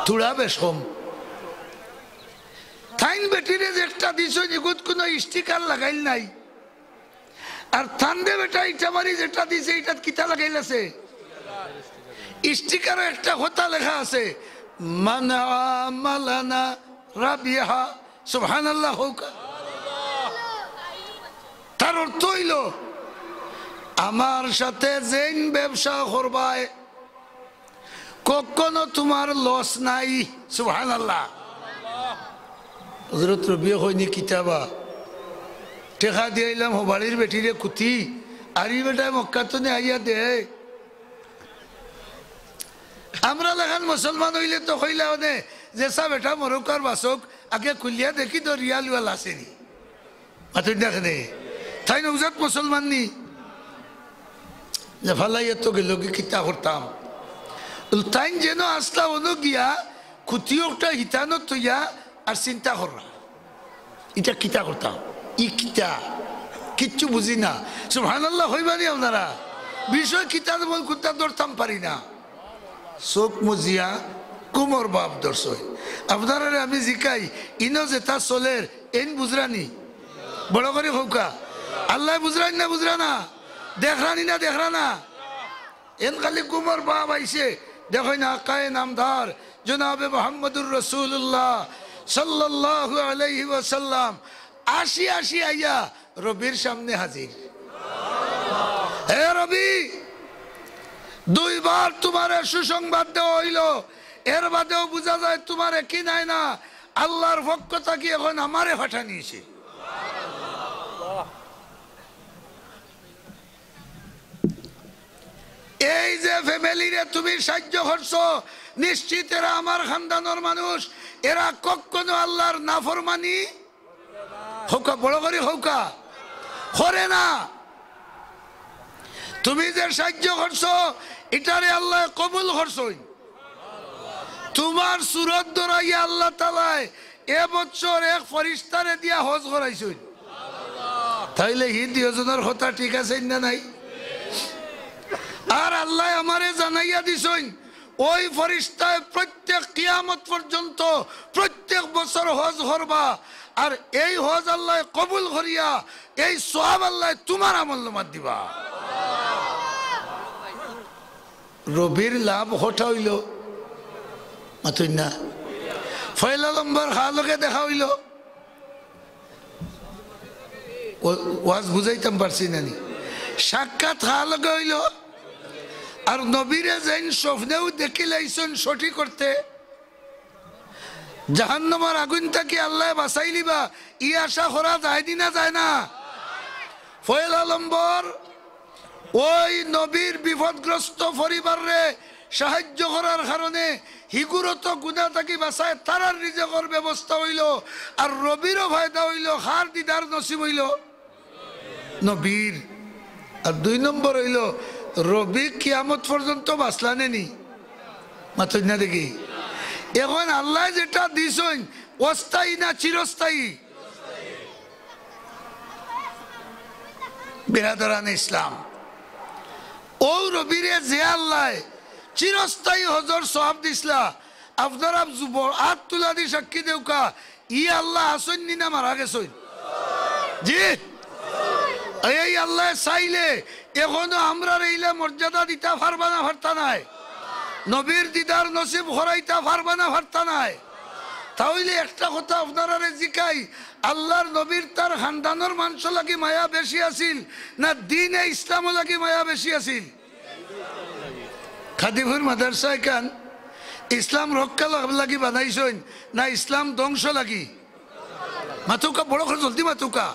থুড়া বেশ কম। তাইন বেটিরে যে একটা দিছইন, ইগুত কুনু sticker লাগাইল নাই। আর তানরে বেটায় ইটা মারি যেটা দিছে, ইটাত কিতা লাগাইল আছে? Sticker-ও একটা কথা লেখা আছে, "মান আমালানা রাবিহা।" সুবহানাল্লাহ কউক্কা। তার অর্থ অইলো, আমার সাথে যেইন ব্যবসা করবায়, কখনো তুমার loss নাই। সুবহানাল্লাহ। হজরত রবিয়ে কইন নি, "কিতা বা, টেকা দিয়া আইলাম হউ বাড়ির বেটিরে কুতি, আর ই বেটায় মক্কা তনে আইয়া দেয়।" আমরা লাখান মুসলমান অইলে তো কইলা অনে, "যেছা বেটা মরউক আর বাচউক, আগে খুলিয়া দেখি তো রিয়াল উয়াল আছে নি।" মাতইন না কেনে? তাইন অউ জাত মুসলমান নি? যে ফালাইয়া তো গেলগি, কিতা করতাম? তাইন যেন আছলা অনো গিয়া, কুতি একটা হিতানো থইয়া আর চিন্তা কররা। ইটা কিতা করতাম? ই কিতা? কিচ্ছু বুঝি না। সুবহানাল্লাহ কইবা নি আপনারা? বিষয় কিতা যেমন কুনটা ধরতাম পারি না। চউখ মুজিয়া ঘুমর ভাব ধরছইন। আপনারারে আমি জিকাই, ইনো যেটা চলের, এইন বুঝরা নি? বড় করি কউক্কা। আল্লায় বুঝরা নি না বুঝরা না? দেখরা নি না দেখরা না? এইন খালি ঘুমর ভাব আইছে। দেখইন আকায়ে নামদার জনাবে মুহাম্মদুর রাসূলুল্লাহ সাল্লাল্লাহু আলাইহি ওয়াসাল্লাম আশি আশি আইয়া রবির সামনে হাজির। হে রবি, দুইবার তুমারে সুসংবাদ দেওয়া অইলো, এর বাদেও বুঝা যায় তুমারে কিনায় না। আল্লাহর পক্ষ থাকি এখন আমারে পাঠানি অইছে। এই যে ফ্যামিলিরে তুমি সাহায্য করছো, নিশ্চিত এরা আমার খানদানর মানুষ, এরা কখনো আল্লাহর নাফরমানি, কউক্কা, বড় করি কউক্কা, করে না। তুমি যে সাহায্য করছো, ইটারে আল্লায় কবুল করছইন। তুমার সুরত ধরাইয়া আল্লাহ তাআলায় এ বছর এক ফিরিস্তারে দিয়া হজ করাইছইন। তাইলে হি দুইওজনর কথা ঠিক আছে না নাই? আর আল্লায় আমারে জানাইয়া দিছইন, ওই ফিরিস্তায় প্রত্যেক কিয়ামত পর্যন্ত প্রত্যেক বছর হজ করবা, আর এই হজ আল্লায় কবুল করিয়া এই সওয়াব আল্লায় তুমার আমলনামাত দিবা। রবির লাভ কটা অইলো? মাতইন না। পয়লা নম্বর কার লগে দেখা অইলো? ও-, ওয়াজ বুঝাইতাম পারছি না নি? সাক্ষাৎ কার লগে অইলো? আর নবীরে যেইন স্বপ্নেও দেখিলাইছইন সঠিক করতে, জাহান্নামর আগুন থাকি আল্লায় বাঁচাইলিবা, ই আশা করা যায় নি না যায় না? পয়লা নম্বর, ওই নবীর বিপদগ্রস্ত পরিবাররে সাহায্য করার কারণে হিগুরে তো গুনা থাকি বাঁচায়, তারার রিজিকর ব্যবস্থা অইলো, আর রবিরও ফায়দা অইলো, কার দিদার নসিব অইলো? নবীর। আর দুই নম্বর অইলো, রবি কিয়ামত পর্যন্ত বাঁচলা নে নি? মাতইন না দেখি। এখন আল্লায় যেটা দিছইন, অস্থায়ী না চিরস্থায়ী? বিরাদরানে ইসলাম, ও রবিরে যে আল্লায় চিরস্থায়ী হজর সওয়াব দিছলা, আপনারা যুব-, আত তুলা দি সাক্ষী দেউক্কা, ই আল্লাহ আছইন নি না মারা গেছইন? জি, এই আল্লায় চাইলে এখনো আমরারে ইলা মর্যাদা দিতা পারবা না পারতা নায়, নবীর দিদার নসিব করাইতা পারবা না পারতা নায়। তাইলে একটা কথা আপনারারে জিকাই, আল্লাহর নবীর তার খানদানর মানষর লাগি মায়া বেশি আছিল না দিনে ইসলামর লাগি মায়া বেশি আছিল? খাদিপুর মাদ্রাসা ইখান ইসলাম রক্ষা লাগ-, লাগি বানাইছইন না ইসলাম ধ্বংস লাগি? মাতউক্কা, বড় করি জলদি মাতউক্কা।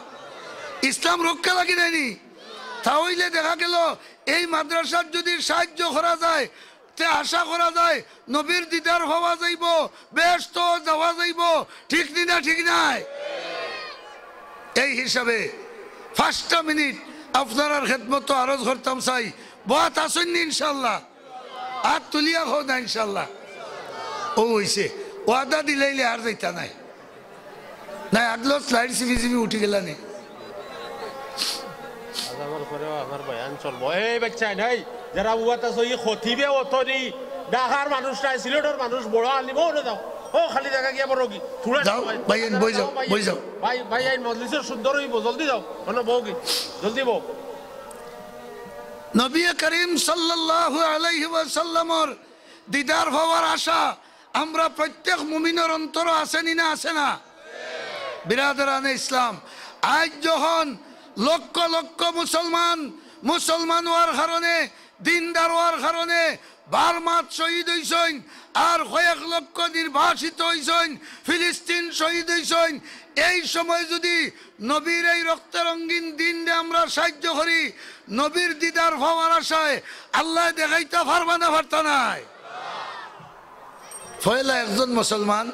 ইসলাম রক্ষা লাগি নায় নি? তাইলে দেখা গেলো এই মাদ্রাসাত যুদি সাহায্য করা যায়, তে আশা করা যায় নবীর দিদার পাওয়া যাইবো, বেহেস্তো যাওয়া যাইবো, ঠিক নি না ঠিক নায়? এই হিসাবে পাঁচটা মিনিট আপনারার খেদমতো আরজ করতাম চাই, বওয়াত আছইন নি ইনশাআল্লাহ? আত তুলিয়া কও না ইনশাআল্লাহ। ও অইছে, ওয়াদা দিলাইলে আর যাইতা নায়। না, আগলো স্লাইড সিবি সিবি উঠি গেলা নে। আজানর পরেও আমার বয়ান চলবো। এই বাচ্চা নাই, যারা উয়াত আছো, ই খতিবে অতনি, ঢাকার মানুষ নাই, সিলেটর মানুষ, বড় আলিম, ও যাও। ও খালি জাগা গিয়া বড় কি? থুড়া যাও, যাও, ভাই, আইন, বই যাও, যাও, ভাই, বই যাও। ভাই, ভাই, আইন মজলিসর সুন্দর অইবো, জলদি যাও। অনো বউ কি? জলদি বউ। নবী করিম সাল্লাল্লাহু আলাইহি ওয়াসাল্লামর দিদার পাওয়ার আশা আমরা প্রত্যেক মুমিনর অন্তরো আছে নি না আছে না? বিরাদরানে ইসলাম, আইজ যখন লক্ষ লক্ষ মুসলমান, মুসলমান অওয়ার কারণে, দিনদার অওয়ার কারণে বার্মাত শহীদ অইছইন, আর কয়েক লক্ষ নির্বাসিত অইছইন, ফিলিস্তিন শহীদ অইছইন, এই সময় যুদি নবীর এই রক্তে রঙিন দিনরে আমরা সাহায্য করি, নবীর দিদার পাওয়ার আশায়, আল্লায় দেখাইতা পারবা না পারতা নায়? পয়লা একজন মুসলমান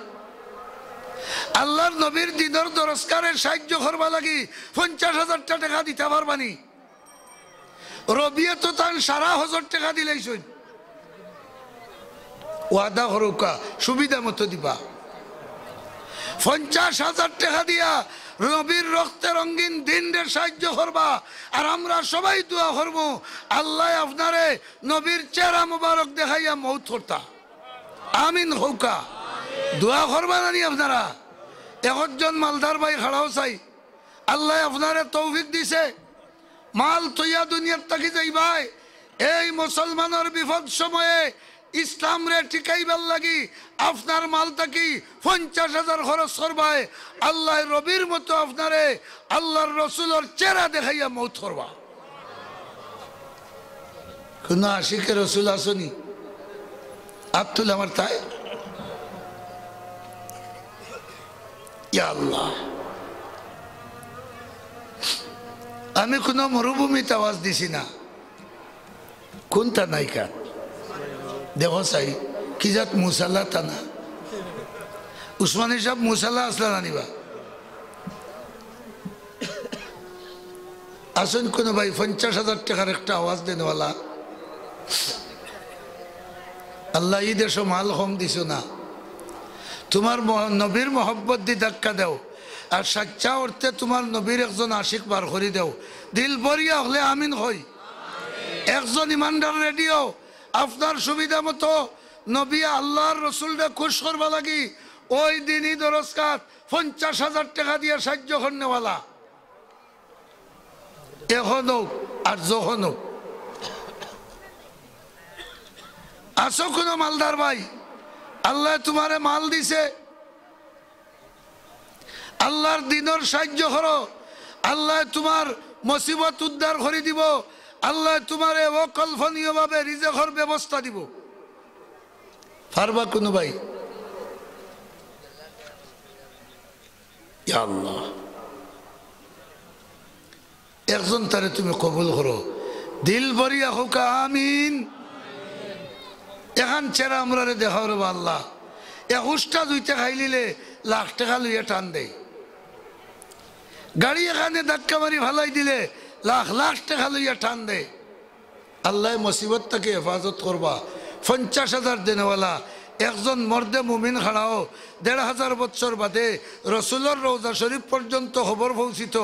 আল্লাহর নবীর দিনর দরজগারে সাহায্য করবার লাগি পঞ্চাশ হাজারটা টেকা দিতা পারবা নি? রবিয়ে তো তান সারা হজর টেকা দিলাইছইন। ওয়াদা করউক্কা, সুবিধা মতো দিবা। পঞ্চাশ হাজার টেকা দিয়া নবীর রক্তে রঙিন দিনরে সাহায্য করবা, আর আমরা সবাই দোয়া করমু, আল্লায় আপনারে নবীর চেহারা মুবারক দেখাইয়া মউত করতা। আমিন কউক্কা। দোয়া করবা না নি আপনারা? একজন মালদার ভাই খাড়াও চাই, আল্লায় আপনারে তৌফিক দিছে, মাল থইয়া দুনিয়ার থাকি যাইবায়, এই মুসলমানর বিপদ সময়ে ইসলামরে টিকাইবার লাগি আপনার মাল থাকি পঞ্চাশ হাজার খরচ করবায়, আল্লায় রবির মতো আপনারে আল্লাহর রসুলর চেহারা দেখাইয়া মউত করবা। কুনু আশিকে রসুল আছো নি? আত তুলে আমার তাই। ইয়া আল্লাহ, আমি কোনো মরুভূমিত আওয়াজ দিছি না। কোন থানা ইখান? দেখো চাই, কি জাত মুসাল্লা থানা। উসমানী সাব মুসাল্লা আছলা না নি বা? আছইন কোনো ভাই পঞ্চাশ হাজার টেকার একটা আওয়াজ দেনওয়ালা? আল্লাহ, ই দেশো মাল কম দিছো না। তুমার মহ-, নবীর মহব্বত দি ধাক্কা দেও, আর সাচ্চা অর্থে তুমার নবীর একজন আশিক বার করি দেও। দিল ভরিয়া হকলে আমিন কই। একজন ইমানদার রেডিও, আপনার সুবিধা মতো নবী আল্লাহর রসুলরে খুশ করবা লাগি ওই দিনই দরজগাত পঞ্চাশ হাজার টেকা দিয়া সাহায্য করনেওয়ালা। এখন হোক আর যখন হোক। আছো কোনো মালদার ভাই, আল্লায় তুমারে মাল দিছে, আল্লাহর দিনর সাহায্য করো, আল্লায় তুমার মুসিবত উদ্ধার করি দিবো, আল্লায় তুমারে অকল্পনীয়ভাবে রিজেকর ব্যবস্থা দিবো। পারবা কোনো ভাই? ইয়া আল্লাহ, একজন তারে তুমি কবুল করো, দিল ভরিয়া কউক্কা আমিন। এখান চেরা আমরারে দেখাও রে বা আল্লাহ। এক উষ্টা দুইটা খাইলিলে লাখ টেকা লইয়া টান দেয়। গাড়ি এখানে ধাক্কা মারি ফালাই দিলে লাখ লাখ টেকা লইয়া টান দেয়। আল্লায় মুসিবত থাকি হেফাজত করবা। পঞ্চাশ হাজার দেনেওয়ালা একজন মর্দে মুমিন খাড়াও, দেড় হাজার বৎসর বাদে রসুলর রওজা শরীফ পর্যন্ত খবর পৌঁছিত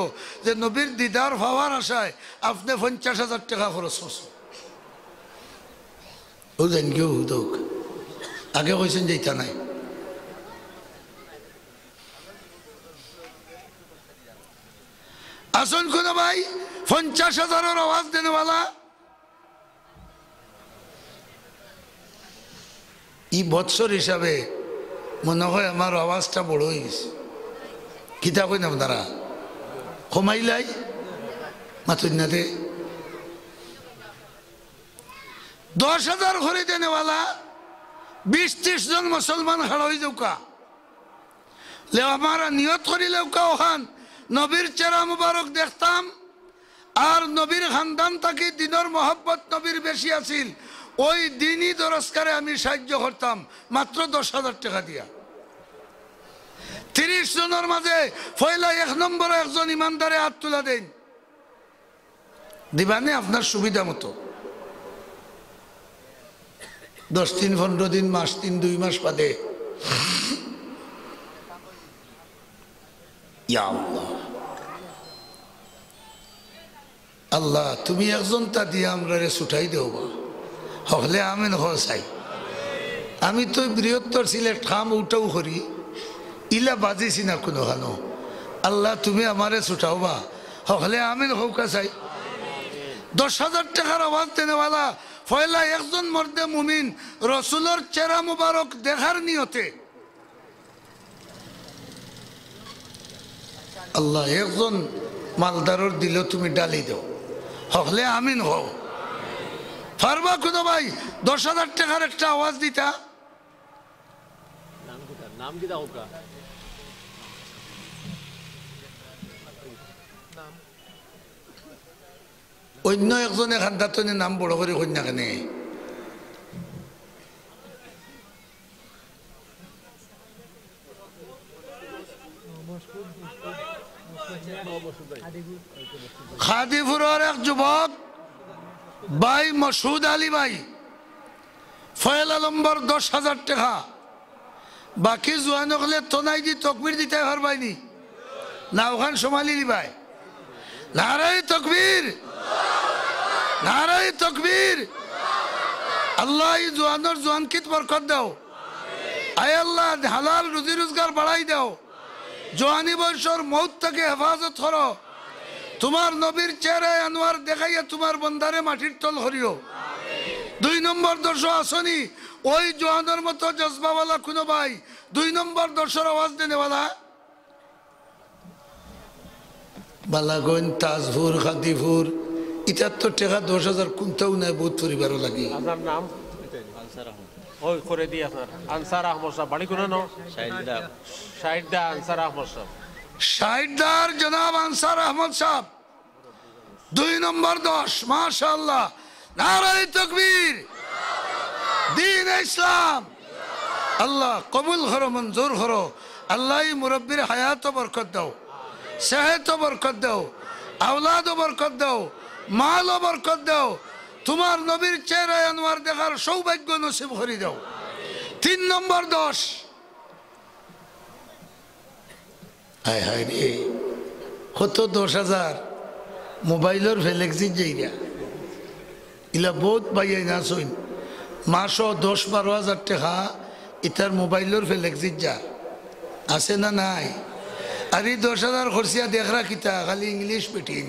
যে নবীর দিদার পাওয়ার আশায় আপনে পঞ্চাশ হাজার টেকা খরচ করছইন। ও জান গিয়ে হুদক। আগে কইছেন যে ইতা নাই। আছইন কোনো ভাই পঞ্চাশ হাজারর আওয়াজ দেনেওয়ালা? ই বৎসর হিসাবে মনে হয় আমার আওয়াজটা বড় অই গেছে। কিতা কইন আপনারা? কমাইলাই? মাতইন না রে। দশ হাজার করি দেনেওয়ালা বিশ ত্রিশ জন মুসলমান খাড়া অই যাউক্কা। লে আমরা নিয়ত করি লেউক্কা অখান, নবীর চেরা মুবারক দেখতাম, আর নবীর খানদান থাকি দিনর মহব্বত নবীর বেশি আছিল, ওই দিনই দরজগারে আমি সাহায্য করতাম, মাত্র দশ হাজার টেকা দিয়া। ত্রিশ জনর মাঝে পয়লা এক নম্বরো একজন ইমানদারে আত তুলা দেইন। দিবানে আপনার সুবিধা মতো। দশ দিন, পনেরো দিন, মাস তিন, দুই মাস বাদে। ইয়া আল্লাহ। আল্লাহ, তুমি একজনতা দিয়া আমরারে ছুটাই দেও বা। হকলে আমিন কও চাই। আমি তো বৃহত্তর সিলেট খাম উঠাও করি, ইলা বাজিছি না কুনুখানো। আল্লাহ, তুমি আমারে ছুটাও বা। হকলে আমিন কউক্কা চাই। দশ হাজার টেকার আওয়াজ দেনেওয়ালা, পয়লা একজন মর্দে মুমিন রসুলর চেরা মুবারক দেখার নিয়তে। আল্লাহ, একজন মালদারর দিলো তুমি ডালি দেও। হকলে আমিন কও। পারবা কোনো ভাই দশ হাজার টেকার একটা আওয়াজ দিতা? নাম কিতা? নাম কিতা কউক্কা? অইন্য একজনে খান্দাতনে নাম বড় করি কইন না কেনে? খাদিপুরর এক যুবক ভাই মসুদ আলী ভাই, পয়লা নম্বর দশ হাজার টেকা। বাকি জুয়ান অকলে তনাই দি তকবির দিতায় পারবায়নি? না অখান সমালি লিবায়? নারায়ে তকবির, নারায়ে তকবির। আল্লাহ, ই জুয়ানর জুয়ানকিত বরকত দেও। আয় আল্লাহ, হালাল রুজি রুজগার বাড়াই দেও। জোয়ানি বয়সর মউত থাকি হেফাজত করো। তুমার নবীর চেহারায় আনোয়ার দেখাইয়া তুমার বন্দারে মাটির তল করিও। দুই নম্বর দশো আছনি, ওই জোয়ানর মতো জজবাওয়ালা কুনু ভাই, দুই নম্বর দশর আওয়াজ দেনেওয়ালা। বালাগঞ্জ, তাজপুর, খাদিপুর, ইতার তো টেকা দশ হাজার কুন্তাও নাই, বউত পরিবারও লাগি। আপনার নাম? আনসার আহমদ। ওই করে দি আপনার আনসার আহমদ সাহেব, বাড়ি কোন ন? শাহিদা। শাহিদা আনসার আহমদ সাহেব। শাহিদার জনাব আনসার আহমদ সাহেব, দুই নম্বর দশ, মাশাআল্লাহ। নারায়ে তাকবীর, দ্বীনে ইসলাম। আল্লাহ কবুল করো, মঞ্জুর করো। আল্লাহ ই মুরব্বির হায়াতো বরকত দাও, সেহেতো বরকত দাও, আওলাদো বরকত দাও, মালো বরকত দাও। তুমার নবীর চেহারা আনোয়ার দেখার সৌভাগ্য নসিব করি দাও। তিন নম্বর দশ। হায় হায় রে, কত দশ হাজার মোবাইলর ফেলেক্সিত যাইরা। ইলা বউত ভাইয়াইন আছইন, মাসো দশ বারো হাজার টেকা ইতার মোবাইলর ফেলেক্সিত যা। আছে না নাই? আর ই দশ হাজার খরচিয়া দেখরা কিতা, খালি ইংলিশ মিটিং।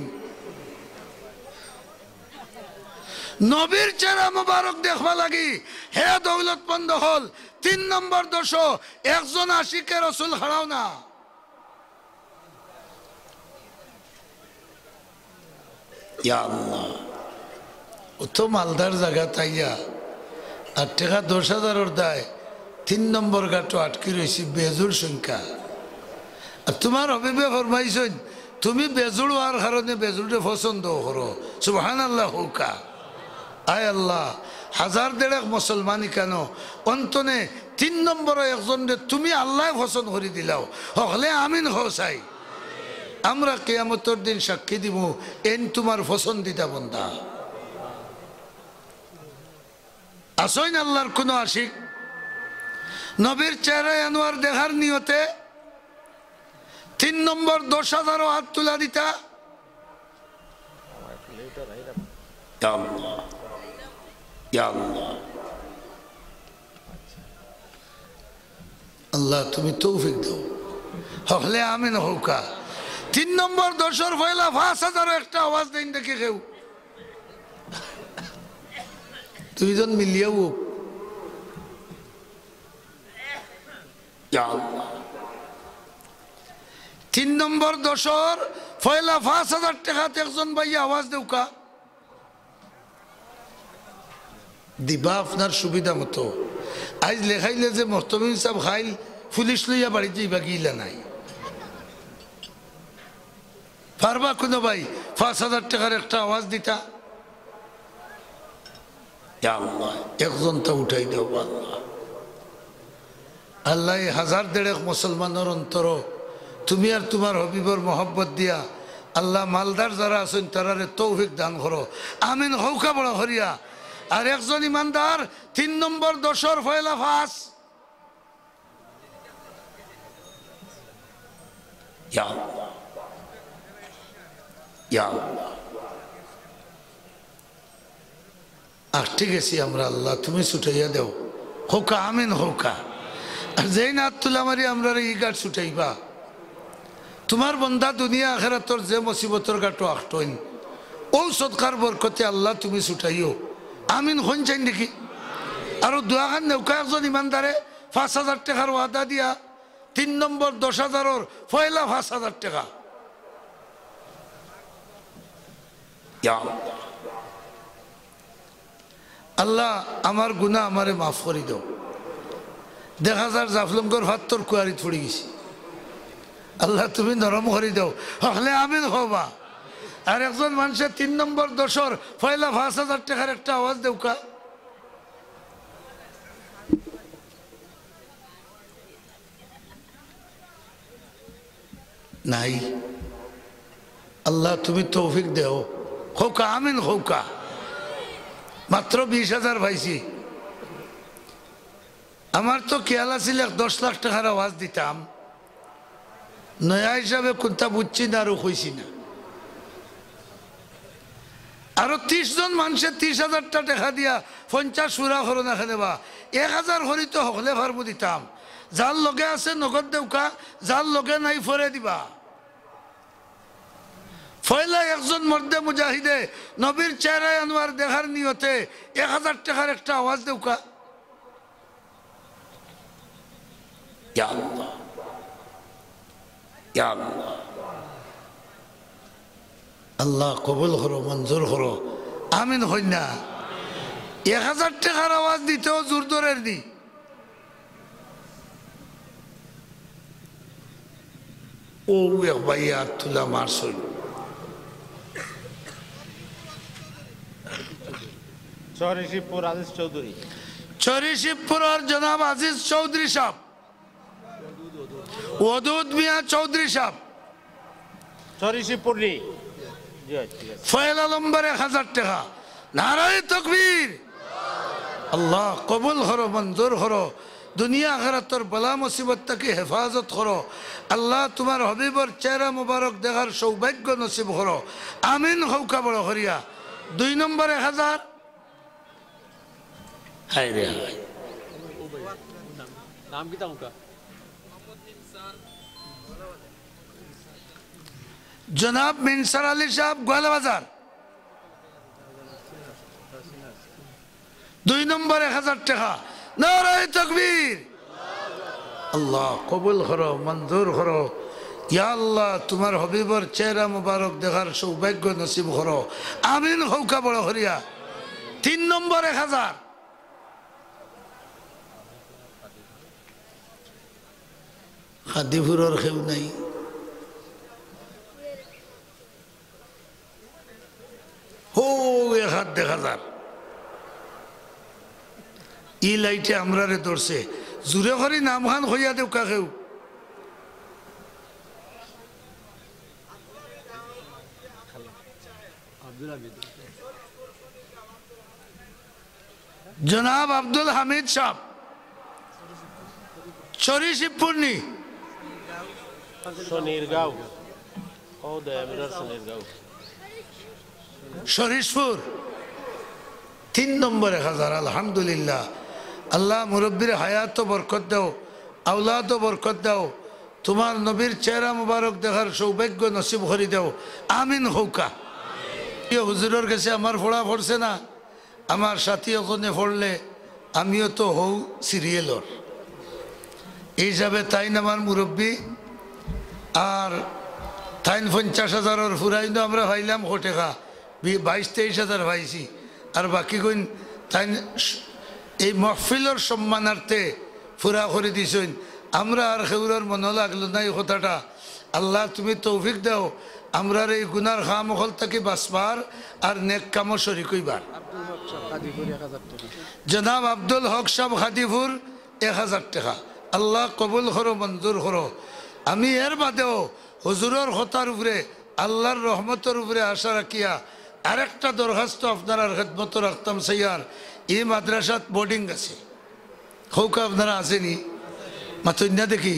নবীর চেহারা মোবারক দেখবা লাগি, হে দৌলতমন্দ অকল, তিন নম্বর দশো একজন আশিকে রসুল খাড়াও না। ইয়া আল্লাহ, অত মালদার জাগাত আইয়া আর টেকা দশ হাজারর দায় তিন নম্বর গাটো আটকি রইছি বেজুড় সংখ্যা। আর তুমার হবিবে ফরমাইছইন, তুমি বেজুড় অওয়ার কারণে বেজুড়রে পছন্দ করো। সুবহানাল্লাহ কউক্কা। আয় আল্লাহ, হাজার দেড়েক মুসলমান ইকানো অন্তনে তিন নম্বরো একজনরে তুমি আল্লায় পছন্দ করি দিলাও। হকলে আমিন কও চাই। আমরা কিয়ামতর দিন সাক্ষী দিমু, এইন তুমার পছন্দিদা বন্দা। আছইন আল্লার কুনু আশিক, নবীর চেহারায় আনোয়ার দেখার নিয়তে তিন নম্বর দশ হাজারো আত তুলা দিতা। ইয়া আল্লাহ, ইয়া আল্লাহ। আল্লাহ, তুমি তৌফিক দাও। হকলে আমিন কউক্কা। তিন নম্বর দশর পয়লা পাঁচ হাজারো একটা আওয়াজ দেইন দেখি কেউ। দুইজন মিলিয়াউ অউক। ইয়া আল্লাহ। তিন নম্বর দশর পয়লা পাঁচ হাজার টেকাত একজন ভাইয়ে আওয়াজ দেউক্কা। দিবা আপনার সুবিধা মতো। আইজ লেখাইলে যে মোহতমিম সাব খাইল পুলিশ লইয়া বাড়িত যাইবা গিলা নাই। পারবা কুনু ভাই পাঁচ হাজার টেকার একটা আওয়াজ দিতা? ইয়া আল্লাহ, একজন তো উঠাই দেও আল্লাহ। আল্লাহ, এই হাজার দেড়েক মুসলমানর অন্তরো তুমি আর তুমার হবিবর মহব্বত দিয়া আল্লাহ, মালদার যারা আছইন তারারে তৌফিক দান করো। আমিন কউক্কা বড় করিয়া। আর একজন ইমানদার তিন নম্বর দশর পয়লা পাঁচ। ইয়া আল্লাহ, ইয়া আল্লাহ। আটকি গেছি আমরা, আল্লাহ তুমি ছুটাইয়া দেও। কউক্কা আমিন কউক্কা। আর যেইন আত তুলা মারি আমরারে ই গাট ছুটাইবা। তুমার বন্দা দুনিয়া আখেরাতর যে মুসিবতর গাটো আটকইন, অউ সদকার বরকতে আল্লাহ তুমি ছুটাইও। আমিন কইন চাইন দেখি। আরো দোয়াখান দেউক্কা একজন ইমানদারে পাঁচ হাজার টেকার ওয়াদা দিয়া তিন নম্বর দশ হাজারর পয়লা পাঁচ হাজার টেকা। ইয়া আল্লাহ। আল্লাহ, আমার গুনা আমারে মাফ করি দেও। দেখা যার জাফলংগর ফাত্তর কুয়ারিত পড়ি গেছি। আল্লাহ, তুমি নরম করি দেও। হকলে আমিন কওবা। আর একজন মানষে তিন নম্বর দশর পয়লা পাঁচ হাজার টেকার একটা আওয়াজ দেউক্কা। নাই। আল্লাহ, তুমি তৌফিক দেও। কউক্কা, আমিন কউক্কা। মাত্র বিশ হাজার পাইছি। আমার তো খেয়াল আছিল এক দশ লাখ টেকার আওয়াজ দিতাম। নয়া হিসাবে কুন্তা বুঝছি না, আরো কইছি না। আরো ত্রিশ জন মানষে ত্রিশ হাজারটা টেকা দিয়া পঞ্চাশ পুরা করো না কেনে বা? এক হাজার করি তো হকলে পারমু দিতাম। যার লগে আছে নগদ দেউক্কা, যার লগে নাই পরে দিবা। পয়লা একজন মর্দে মুজাহিদে নবীর চেহারায় আনোয়ার দেখার নিয়তে এক হাজার টেকার একটা আওয়াজ দেউক্কা। ইয়া আল্লাহ, ইয়া আল্লাহ। আল্লাহ কবুল করো, মঞ্জুর করো। আমিন কইন না। এক হাজার টেকার আওয়াজ দিতেও জোর ধরের নি। ও এক ভাইয়ে আত তুলা মারছইন। চর শিবপুর আজিজ চৌধুরী। চর শিবপুরর জনাব আজিজ চৌধুরী সাব। ওদুদ মিয়া চৌধুরী সাব। চর শিবপুর নি। জি, ঠিক আছে। পয়লা নম্বর এক হাজার টেকা। নারায়ে তকবীর। আল্লাহ কবুল করো, মঞ্জুর করো। দুনিয়া আখিরাতর বালা মুসিবত থাকি হেফাজত করো। আল্লাহ তুমার হাবিবর চেহারা মুবারক দেখার সৌভাগ্য নসিব করো। আমিন কউক্কা বড় করিয়া। দুই নম্বর এক হাজার। হায় রে হায়। নাম কিতা উনকা? জনাব মিনসার আলী সাব, গোয়ালাবাজার। দুই নম্বর এক হাজার টেকা। নারায়ে তকবীর। আল্লাহ কবুল করো, মঞ্জুর করো। ইয়া আল্লাহ, তুমার হাবিবর চেহারা মুবারক দেখার সৌভাগ্য নসিব করো। আমিন কউক্কা বড় করিয়া। তিন নম্বর এক হাজার। কাদিপুরর কেউ নাই। হো, এক হাত দেখা যার। ই লাইটে আমরারে ধরছে। জুরে করি নামখান কইয়া দেউক্কা কেউ। জনাব আব্দুল হামিদ সাব, চর শিবপুর নি। শনিরগাঁও। ও দয়ামিরর শনিরগাঁও। শরীশপুর, তিন নম্বর এক হাজার, আলহামদুলিল্লাহ। আল্লাহ মুরব্বির হায়াতো বরকত দেও, আওলাদো বরকত দেও, তুমার নবীর চেহারা মুবারক দেখার সৌভাগ্য নসিব করি দেও। আমিন কউক্কা। ই হুজুরর গেছে আমার পড়া পড়ছে না, আমার সাথী অকলে পড়লে আমিও তো হউ সিরিয়ালর। এই হিসাবে তাইন আমার মুরব্বি, আর তাইন পঞ্চাশ হাজারর ফুরাইন তো আমরা পাইলাম কয় টেকা, বি-, বাইশ তেইশ হাজার পাইছি। আর বাকি কইন তাইন স-, এই মহফিলর সম্মানার্থে ফুরা করি দিছইন। আমরা আর কেউরর মনো লাগলো না ই কথাটা। আল্লাহ, তুমি তৌফিক দেও, আমরারে এই গুনার কাম অকল থাকি বাঁচবার আর নেক কামো শরিক অইবার। আব্দুল হক সাব, কাদিপুর, এক হাজার টেকা। জনাব আব্দুল হক সাব, কাদিপুর, এক হাজার টেকা। আল্লাহ কবুল করো, মঞ্জুর করো। আমি এর বাদেও হুজুরর কথার উপরে, আল্লাহর রহমতর উপরে আশা রাখিয়া আরেকটা দরখাস্ত আপনারার খেদমতো রাখতাম চাইয়ার। ই মাদ্রাসাত বোর্ডিং আছে। কউক্কা আপনারা আছে নি? মাতইন না দেখি।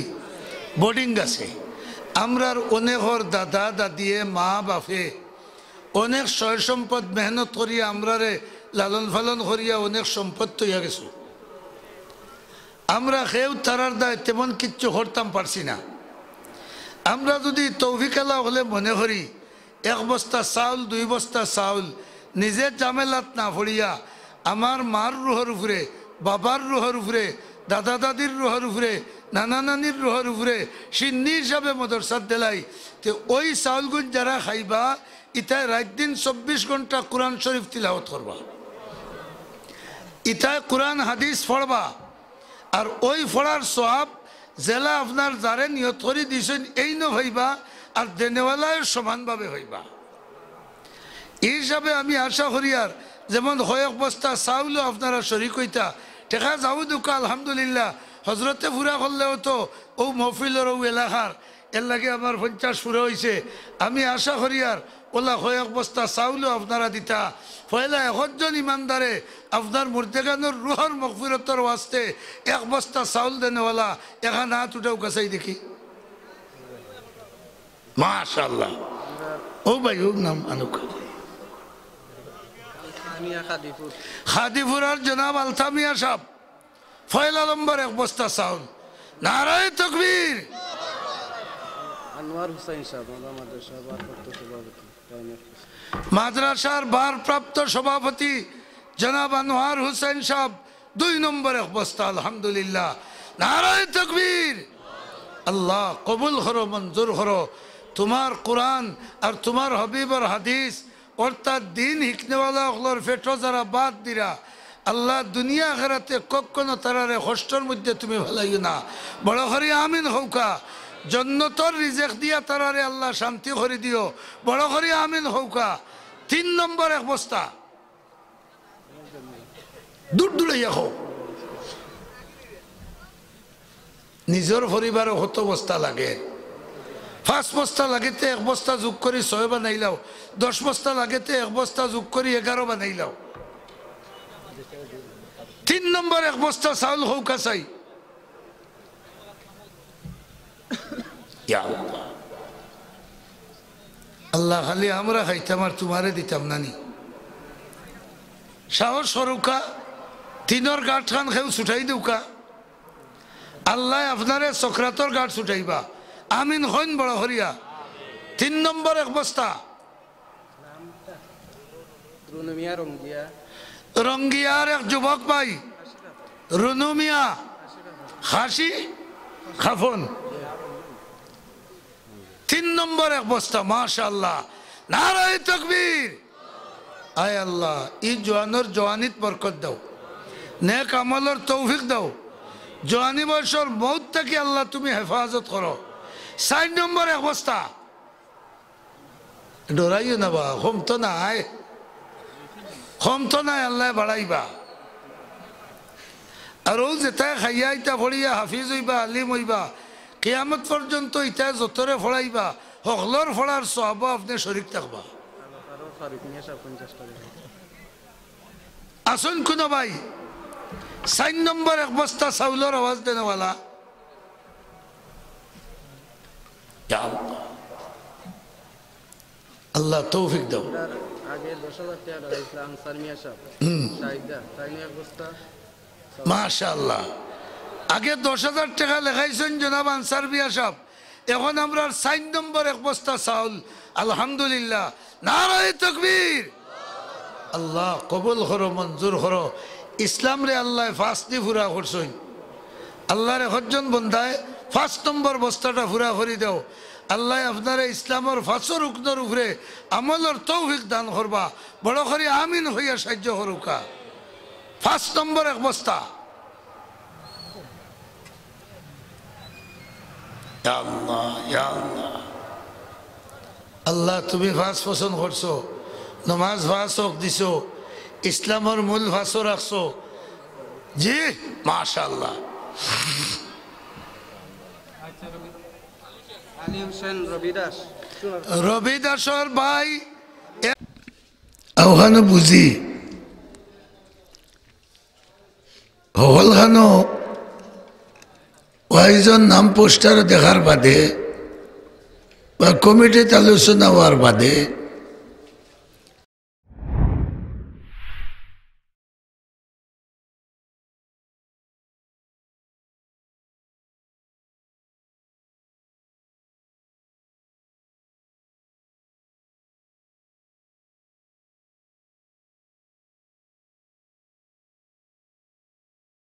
বোর্ডিং আছে। আমরার অনেকর দাদা দাদিয়ে, মা বাফে অনেক সয় সম্পদ মেহনত করিয়া আমরারে লালন পালন করিয়া অনেক সম্পদ থইয়া গেছইন। আমরা কেউ তারার দায় তেমন কিচ্ছু করতাম পারছি না। আমরা যুদি তৌফিক আলা অকলে মনে করি এক বস্তা চাউল, দুই বস্তা চাউল, নিজে ঝামেলাত না পড়িয়া আমার মার রুহর উপরে, বাবার রুহর উপরে, দাদা দাদির রুহর উপরে, নানা নানির রুহর উপরে সিন্নি হিসাবে মাদ্রাসাত দিলাই, তে ওই চাউলগুন যারা খাইবা, ইতায় রাইত দিন চব্বিশ ঘন্টা কোরআন শরীফ তিলাওয়াত করবা, ইতায় কোরআন হাদিস পড়বা, আর ওই পড়ার সওয়াব যেলা আপনার যারে নিয়ত করি দিছইন এইনও পাইবা, আর দেনেওয়ালায়ও সমানভাবে পাইবা। ই হিসাবে আমি আশা করিয়ার, যেমন কয়েক বস্তা চাউলও আপনারা শরিক অইতা, টেকা যাউ দেউক্কা, আলহামদুলিল্লাহ, হজরতে ফুরা করলেও তো অউ মহফিলর অউ এলাকার, এরলাগি আমার পঞ্চাশ ফুরা অইছে। আমি আশা করিয়ার অলা কয়েক বস্তা চাউলও আপনারা দিতা। পয়লা একজন ইমানদারে আপনার মুর্দেগানর রুহর মগফিরতর ওয়াস্তে এক বস্তা চাউল দেনেওয়ালা একখান আত উঠাউক্কা চাই দেখি। মাশাআল্লাহ। অউ ভাই, অউ নাম আনুক। মিয়া কাদিপুর। কাদিপুরর জনাব আলতা মিয়া সাব, পয়লা নম্বর এক বস্তা চাউল। নারায়ে তকবীর। আনোয়ার হুসাইন সাব, আমরার মাদ্রাসার ভারপ্রাপ্ত সভাপতি। মাদ্রাসার ভারপ্রাপ্ত সভাপতি জনাব আনোয়ার হুসাইন সাব, দুই নম্বর এক বস্তা, আলহামদুলিল্লাহ। নারায়ে তকবীর। আল্লাহ কবুল করো, মঞ্জুর করো। তুমার কোরআন আর তুমার হাবিবর হাদিস, অর্থাৎ দিন হিকনেওয়ালা অকলর পেটো যারা ভাত দিরা, আল্লাহ দুনিয়া আখেরাতে কখনো তারারে কষ্টর মধ্যে তুমি ফালাইও না। বড় করি আমিন কউক্কা। জন্নতর রিজেক দিয়া তারারে আল্লাহ শান্তি করি দিও। বড় করি আমিন কউক্কা। তিন নম্বর এক বস্তা। দূর দূরে ইয়া কও। নিজর পরিবারো কত বস্তা লাগে? পাঁচ বস্তা লাগেতে এক বস্তা যোগ করি ছয় বানাইলাও, দশ বস্তা লাগেতে এক বস্তা যোগ করি এগারো বানাইলাও। তিন নম্বর এক বস্তা চাউল কউক্কা চাই। ইয়া আল্লাহ। আল্লাহ, খালি আমরা খাইতাম আর তুমারে দিতাম না নি? সাহস করউক্কা, তিনর গাঁট খান কেউ ছুটাই দেউক্কা। আল্লায় আপনারে সকরাতর গাঁট ছুটাইবা। আমিন কইন বড় করিয়া। তিন নম্বর এক বস্তা। রুনু মিয়া রঙ্গিয়া। রঙ্গিয়ার এক যুবক ভাই, রুনু মিয়া, খাসি কাফন। তিন নম্বর এক বস্তা, মাশাআল্লাহ। নারায়ে তাকবীর। আয় আল্লাহ, ই জোয়ানর জোয়ানিত বরকত দাও, নেক আমলর তৌফিক দাও, জোয়ানি বয়সর মউত থাকি আল্লাহ তুমি হেফাজত করো। চাইর নম্বর এক বস্তা। ডরাইও না বা, কমতো নায়, কমতো নায়, আল্লায় বাড়াইবা। আর অউ যেতায় খাইয়া ইতা পড়িয়া হাফিজ অইবা, আলিম অইবা, কিয়ামত পর্যন্ত ইতায় যতরে পড়াইবা, হকলর পড়ার সওয়াবো আপনে শরিক থাকবা। আছইন কুনু ভাই? চাইর নম্বর এক বস্তা চাউলর আওয়াজ দেনেওয়ালা। ইয়া আল্লাহ। আল্লাহ তৌফিক দাও। আগে দশ হাজার টেকা লাগাইছিল আনসার মিয়া সাব। হুম। শাহিদা, তাইন এক বস্তা। মাশাআল্লাহ। আগে দশ হাজার টেকা লেখাইছইন জনাব আনসার মিয়া সাব। এখন আমরার চাইর নম্বর এক বস্তা চাউল। আলহামদুলিল্লাহ। নারায়ে তাকবীর। আল্লাহ কবুল করো, মঞ্জুর করো। ইসলামরে আল্লায় পাঁচ দি পুরা করছইন। আল্লাহর একজন বন্দায় পাঁচ নম্বর বস্তাটা পুরা করি দেও। আল্লায় আপনারে ইসলামর পাঁচো রুকনর উপরে আমলর তৌফিক দান করবা। বড় করি আমিন কইয়া সাইয্য করউক্কা। পাঁচ নম্বর এক বস্তা। ইয়া আল্লাহ, ইয়া আল্লাহ। আল্লাহ, তুমি পাঁচ পছন্দ করছো, নমাজ পাঁচ অক্ত দিছো, ইসলামর মূল পাঁচো রাখছো। জি, মাশাআল্লাহ। আলী হোসেন রবি দাস। রবি দাসর ভাই, এ- অখানো বুঝি। হকলখানো ওয়াইজর নাম পোস্টারো দেখার বাদে বা কমিটিত আলোচনা অওয়ার বাদে